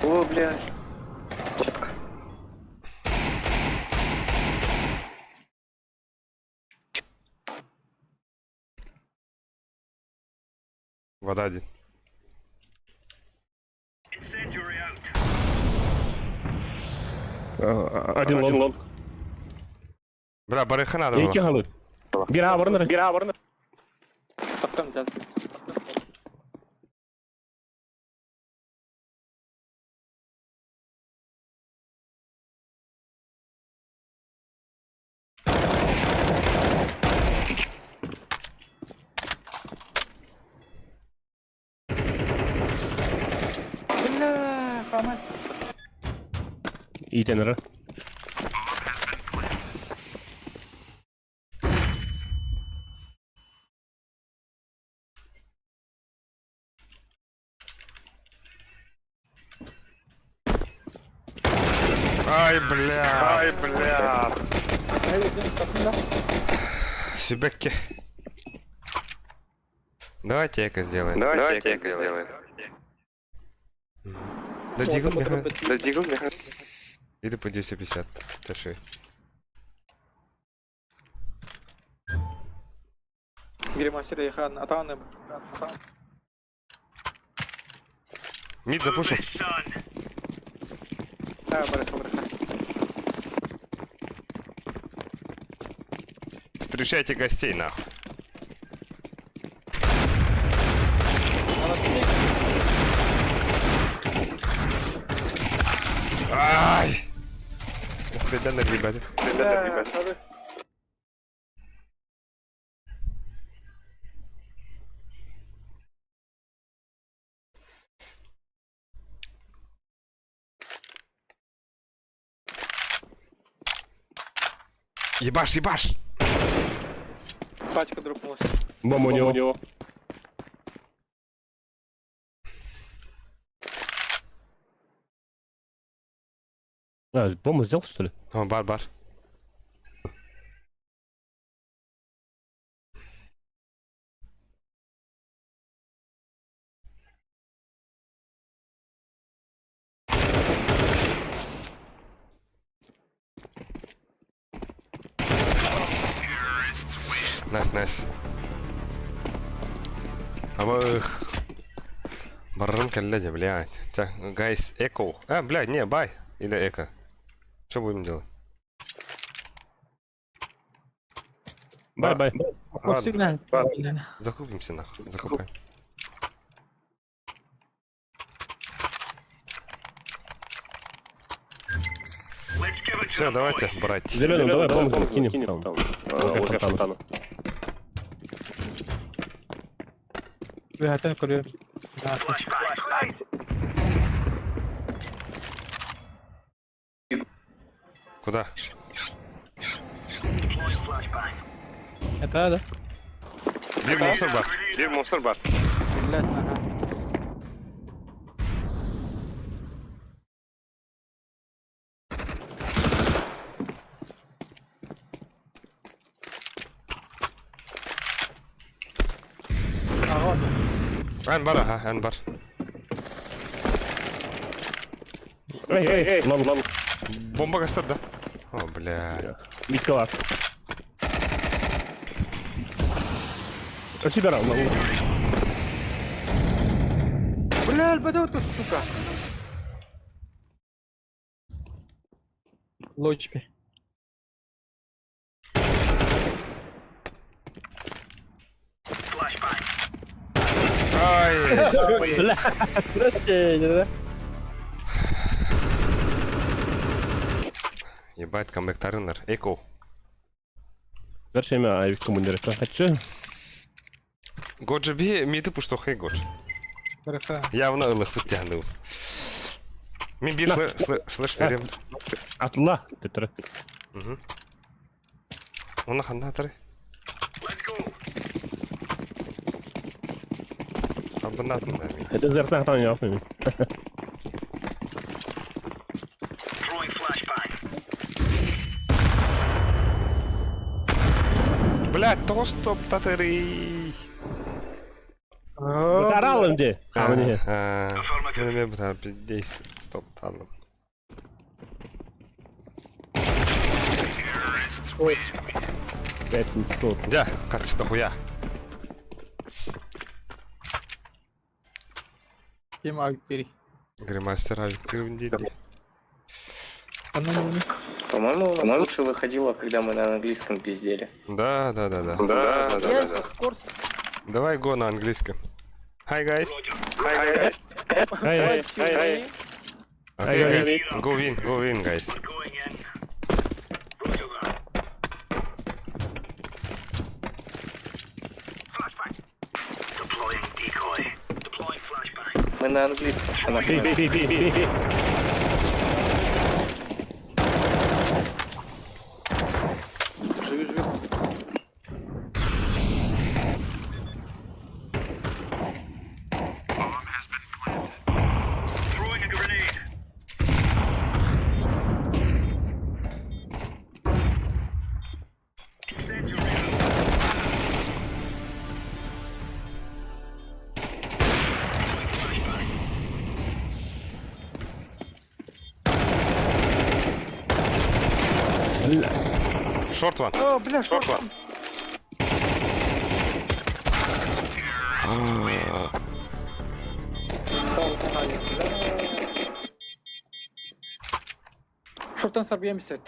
О, блядь. Четко. Вода один. Incendiary out. Один лонг. Бля, барыха надо Ики было. халы. Бира барнар. Бира барнар. Топтан, блядь. Бля, хамас. Итенер. Ай, бля. Ай, бля. Сюбекке. Давайте эко сделаем. Давайте эко сделаем. Да дигл меха. Да дигл меха. Иду по 250. Таши. Гримасер, я атаны. Мид запушил. Son. Да, барыха, барыха. Встречайте гостей, нахуй. Ай! Охуенно, ребята. Бля, Ебаш, ебаш! Пачка дропнулась. Бомба у него. А, бомбу сделал, что ли? О, бар, бар. Nice, nice. А Баррын кэллэ, блядь. Так, guys, eco. А, блядь, не, buy. Или eco. Что будем делать? Buy, buy. Ладно, Сигналь. закупимся нахуй. Закупаем. Let's give it to Все, them, давайте boys. брать. Зеленый, давай бомбу кинем там. Возле фонтана. Бля, там көрүөм. Да. Flashbang. Куда? Deploying flashbang. Это да? Бир мусор бар. Бир мусор бар. Блядь, ага. Эн бар, ага, эн бар. Эй, эй, эй, long, long. Бомба гастар, да? О, бля. Микола. У тебя long, long. Бля, альбедо тут, сука. Лочпи. Flashbang. Ай! Бля. да? Ебать, камбэк тарыннар. Eco. Вершина, а коммунер. Хочу. Годжи би миды пушто хей годж. Хорошо. Явно ылых футтяну. Мин бир флеш берем. Атла. Тетра. Угу. Оны ханда тары. Let's go. Абынатын да мин. Это зертах там не афнем. Throwing flashbang. Блядь, тоғыз топ татыры. Таралым де. Хамне. Affirmative. Мен бұтар пиздейс. Стоп, талым. 500. Да, катчы дохуя. Кем агтери? Гримастер авик дейді. Анонимный. По-моему, у нас лучше выходило, когда мы на английском пиздели. Да, да, да, да. Да, да, да, да. Курс. Давай го на английском. Hi guys. Roger. Эй, эй, эй, эй. Okay, Hi, guys. Go win, go win, guys. We're going in. Roger that. Flashbang. Deploying decoy. Deploying flashbang. Мы на английском. всё Би, нормально. би, би, би, би, би. Живи, живи. Throwing a grenade. Incendiary. Flashbang. Short one. О, бля, Short one. А, Шортан сарбиемся.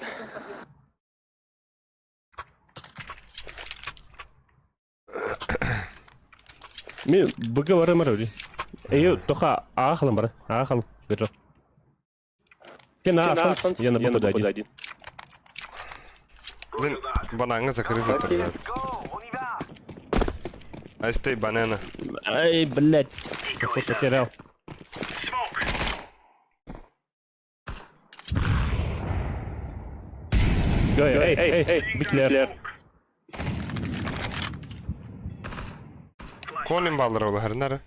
Мен БГ барым бар Эй, тоха аахалым бар. Аахал. Гыжо. Сен аахал, я на БПД один. Мин банаҥҥа закрыт Окей. I stay banana. Ай, блядь. Какой потерял. Эй, эй, эй, битлер. Колин баллар ол хәрнәре.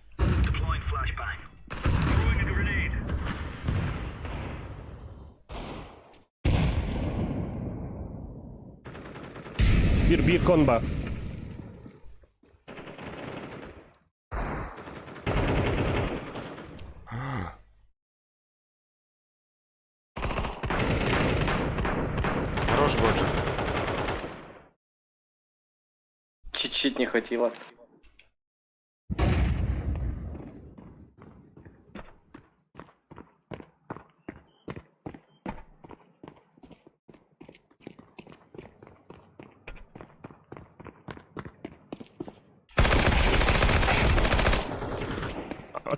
Бир, бир кон бар. Хорош Годжи. Чуть-чуть не хватило.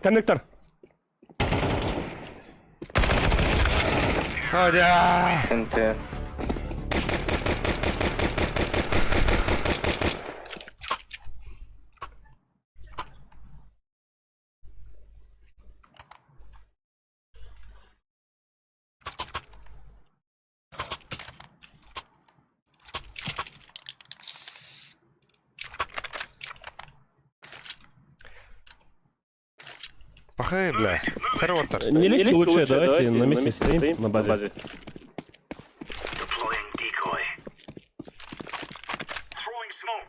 Коннектор. Ходя! НТ. Пахай, бля. Хорош. Не лезьте лучше, давайте на месте стоим, на базе.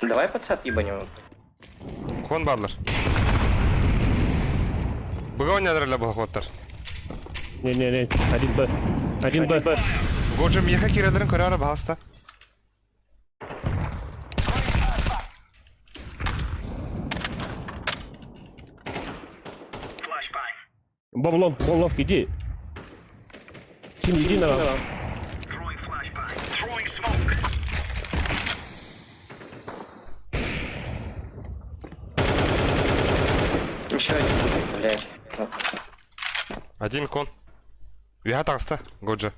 Давай подсад ебанем. Кон баллар. Быга ойнадыр бахоттар. Не-не-не, один Б. Один Б. Годжи меха кирелерин көрөөрө баһаста. Бомлом, бомлом, иди. Тим, иди на. Еще один, блядь. Один кон. Үһэ таҕыста, Годжи.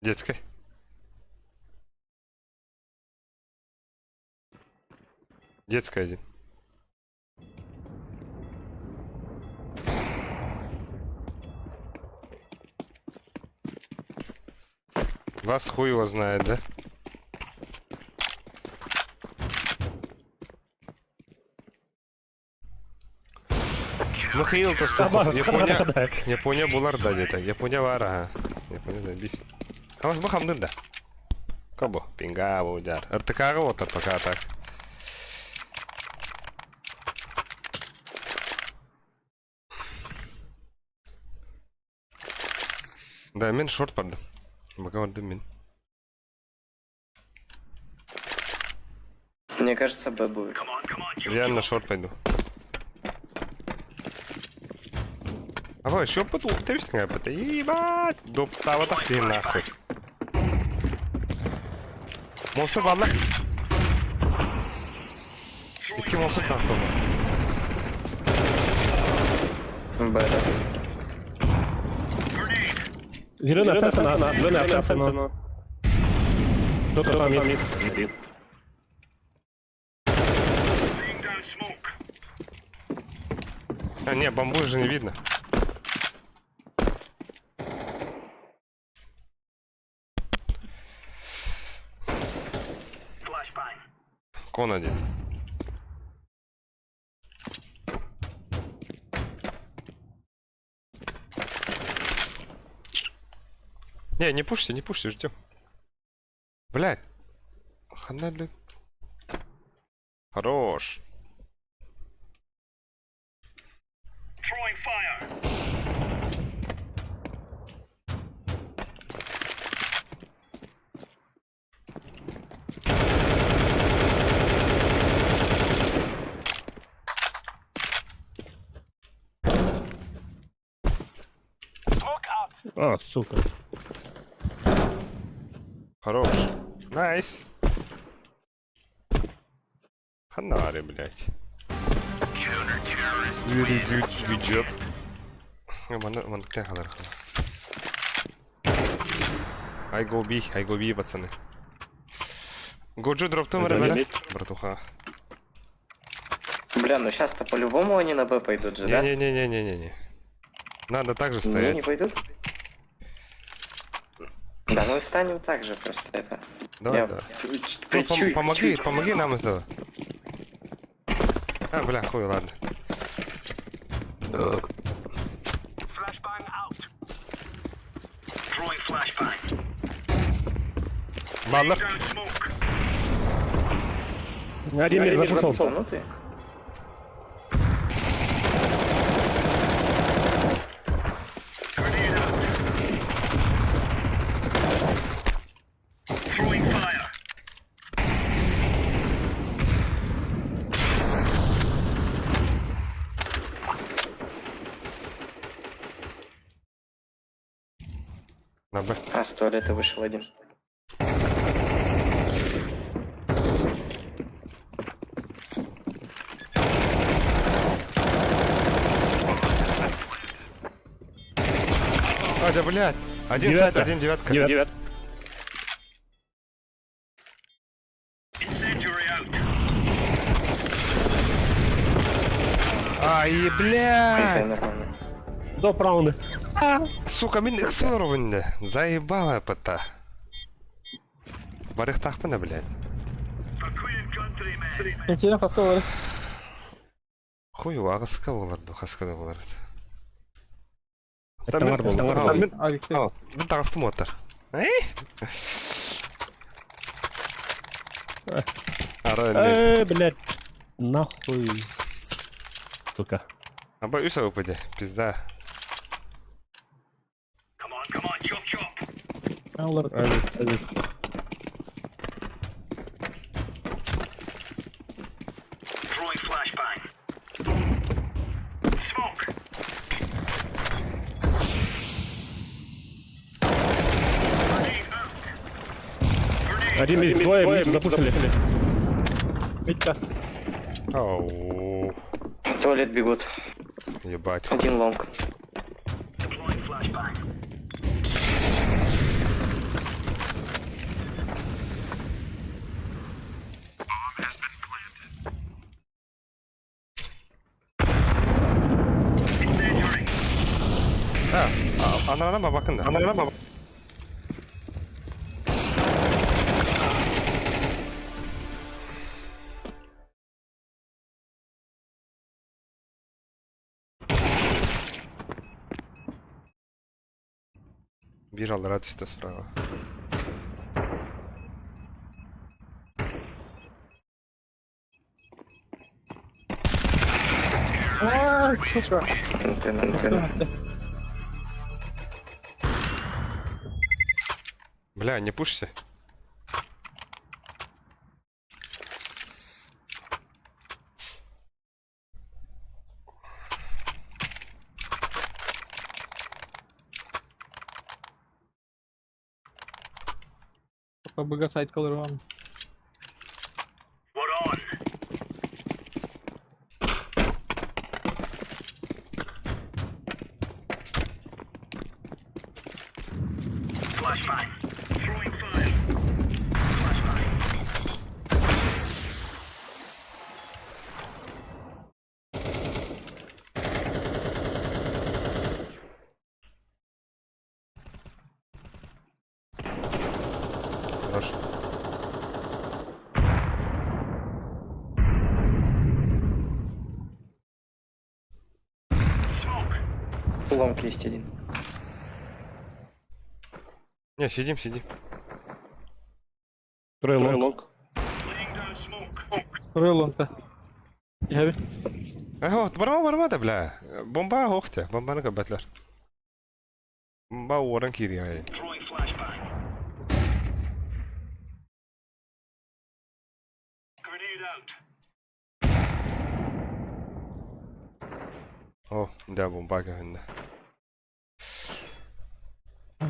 Детской. Детская один. Вас хуй его знает, да? Михаил то что Япония, Япония булар да где-то. Япония бар, ага. Япония да бис. А вас бахамдыр да. Кабо, пинга удар. РТК вот пока так. Да, мен шорт барды. Бага барды мен. Мне кажется, Б будет. Реально шорт пойду. А вы еще потул, ты видишь, это ебать, доп, вот так ты нахуй. Монстр барды. Икки монстр тастылды. Б, да. Зеленый остался на, зеленый остался на. Кто-то там есть. А, не, бамбу же не видно. Кон один. Не, не пушься, не пушься, ждем. Блядь. Хана ли? Хорош. А, сука. Хорош. Nice. Ханари, блядь. Very good, good job. Маны мандыктан халар. I go B, I go B, пацаны. Годжу дроптом ребята. Братуха. Бля, ну сейчас-то по-любому они на Б пойдут же, да? Не-не-не-не-не-не. Надо так же Не, стоять. не пойдут? Да, мы встанем так же просто это. Давай, Я давай. чуть- Ну, пом- чуть- помоги, чуть. помоги нам сделать. А, бля, хуй, ладно. Flashbang out. Throwing flashbang. Баллар. Down smoke. Один мид зашел. Ну ты. Grenade out. Throwing fire. На Б. А, с туалета вышел один. А, да, блядь. Один Девятка. сайт, один девятка. Девят. Incendiary out. Ай, Это блядь. нормально. Доп раунды. Сука, мин ыксылар Заебала пыта. Барыхтахпына, блядь. For Queen and country, men. Кенчерин хаска бар. Хуй агыска болар, хаска да болар. Таңар болды. Мен Алексей. мен тағыстым отыр. Эй? Ара, не. Э, блядь. Нахуй. Сука. Аба үс АВП пизда. Come on, come on, chop chop. Олар. Один, один. Throwing flashbang. Smoke. Grenade out. Grenade. Один мид, двое мид запушили. Мидта. Ау, В туалет бегут. ебать. Один long. Deploying flashbang. Incendiary. Ha, anarana bakın da. Anarana bak. Bir alır hadi işte справа. А, сука. Антенна, антенна. Бля, не пушься. Быга сайт калырван. We're on. Flashbang. Throwing fire. Flashbang. Хорош. Smoke. Long есть один. Не, сидим, сидим. Трое long. Laying down smoke. Трое лонгта. Яби. Ага, барма барма да, бля. Бомба хоқта, бомбаны көбәтләр. Бомба орын кири ай. Throwing flashbang. Grenade out. О, да, бомба көхүндә.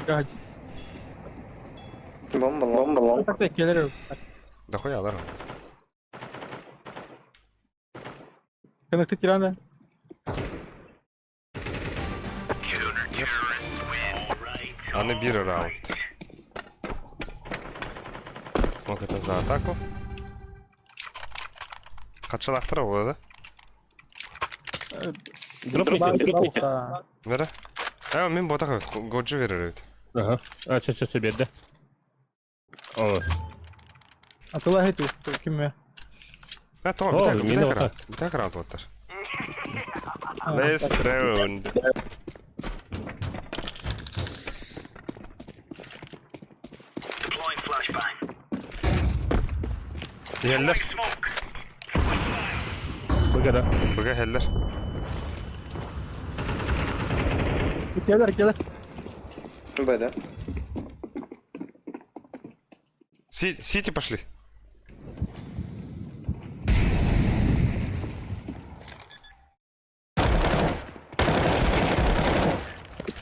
Гад. Бомба, бомба, бомба. Так келер. Да хуй алар. Коннектор кирана. Аны биир раунд. Мог это за атаку. Хатшалахтара буолла да? Дропните, дропните. Бера? А, мин ботах годжи верер эбит. Ага. А, чэ, чэ, чэ, берді. О, Атыла хету. Кимме. А, то, О, бүтэк, мин бүтэк ота. раунд. Бүтэк раунд оттар. Last round. Deploying flashbang. Иһэллэр. Smoke. быгада. Быга иһэллэр. Келер, келер. Б, да? Сити пошли.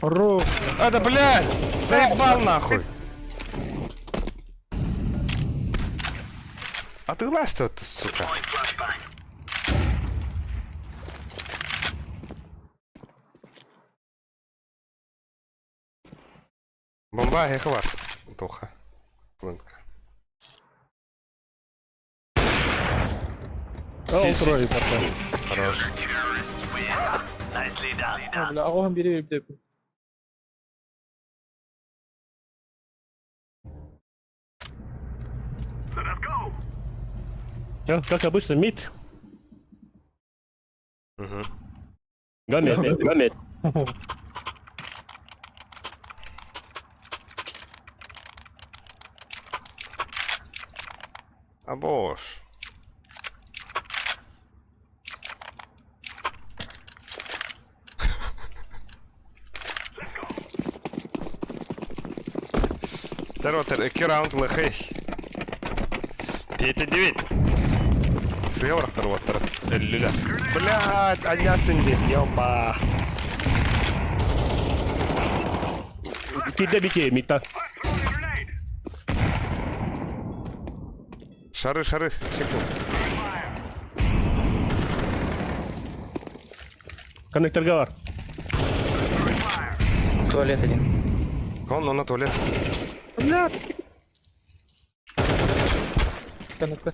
Ру. А, да, блядь! Заебал нахуй! А ты лазь ты, сука. Deploying flashbang. Бомба эховар. Тоха. Плынка. О, трое потом. Хорош. Nicely done. Бля, оҕом бири бир Let us go. Всё, как обычно, мид. Угу. Гамет, гамет. А бош. Второй, эки раунд лыхый. Тете девять. Сыворохтар оттар. Өллүлэ. Блядь, аньястын ди. Ёба. Киде бики, мидта. Шары, шары, чекнул. Коннекторга бар. Туалет один. Он, он на туалет. Бля. Коннектор.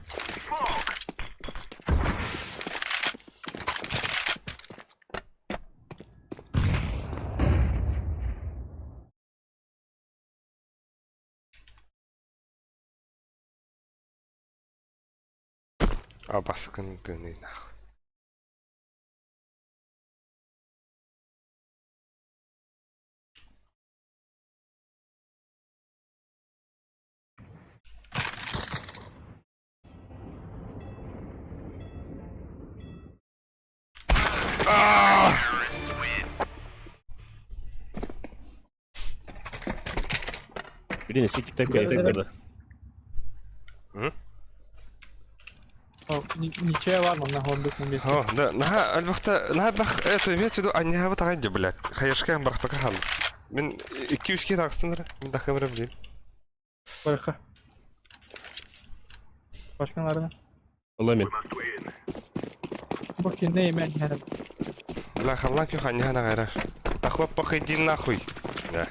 А баскын ты нахуй. Блин, сити такая, так Ничья ладно, на гондук на месте. О, да, наха, альбахта, наха бах, это имеется в виду, а не хабат агенди, блядь. Хаешка барахтака хал. Мин икки үч киһи тахсыннар, мин дахы блин. Барха. Башкаларына. Ламин. Бу кине мен хәп. Бля, халлан кюха, не хана гайраш. Ахлоп иди нахуй. Да.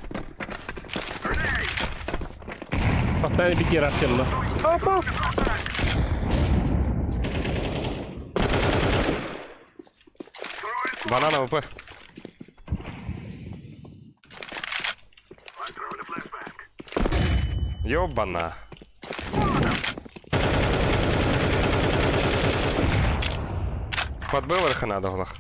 Постоянно бики расхерла. Опас! Банана ВП. Ёбана. Подбыл надо глах.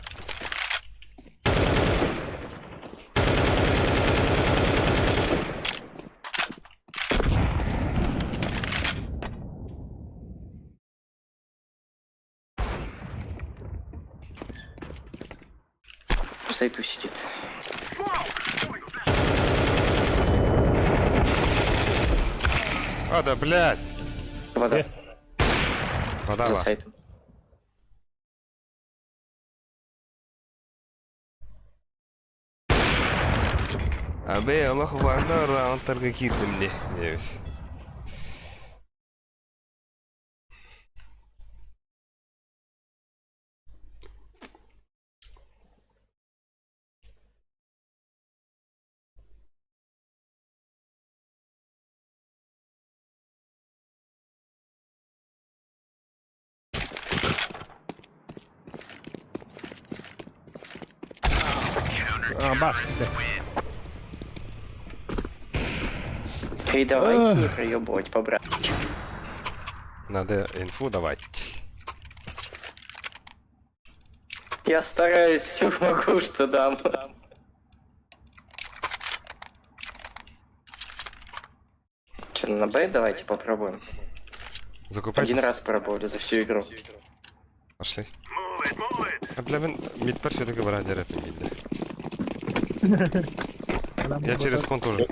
В сайту сидит. А, да, блядь. Вода. Вода. За ла. сайтом. Абе, Аллах варда раундтарга киирдим дии. Диэбит. А, бах. И давайте не проебывать, по-братски. Надо инфу давать. Я стараюсь, все могу, что дам. Че, на Б давайте попробуем. Закупайтесь. Один раз пробовали за всю игру. Пошли. А, бля, мен мидпер все-таки баран дереп мидде. Я через кон тоже.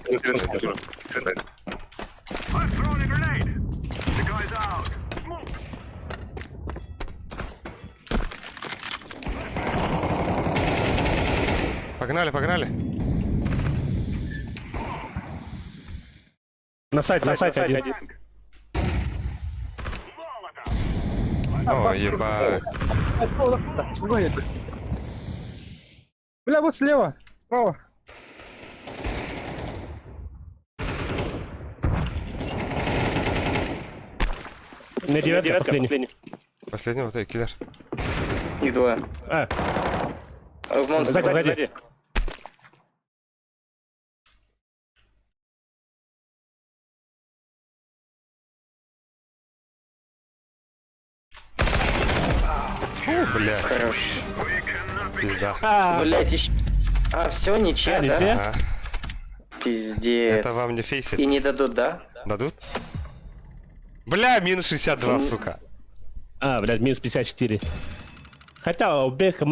I'm throwing a grenade. The guy's out. Smoke. Погнали, погнали. На сайте один. О, ебать. Бля, вот слева, справа. На девятка последний. Последний вот этот киллер. Их двое. А, В монстр. сзади, сзади. О, бля, Хорош. пизда. Блять, еще. А, все, ничья, А, да? ничья? Ага. Пиздец. Это вам не фейсит. И не дадут, да? Дадут? Бля, минус 62, сука. А, блядь, минус 54. Хотя обеих команд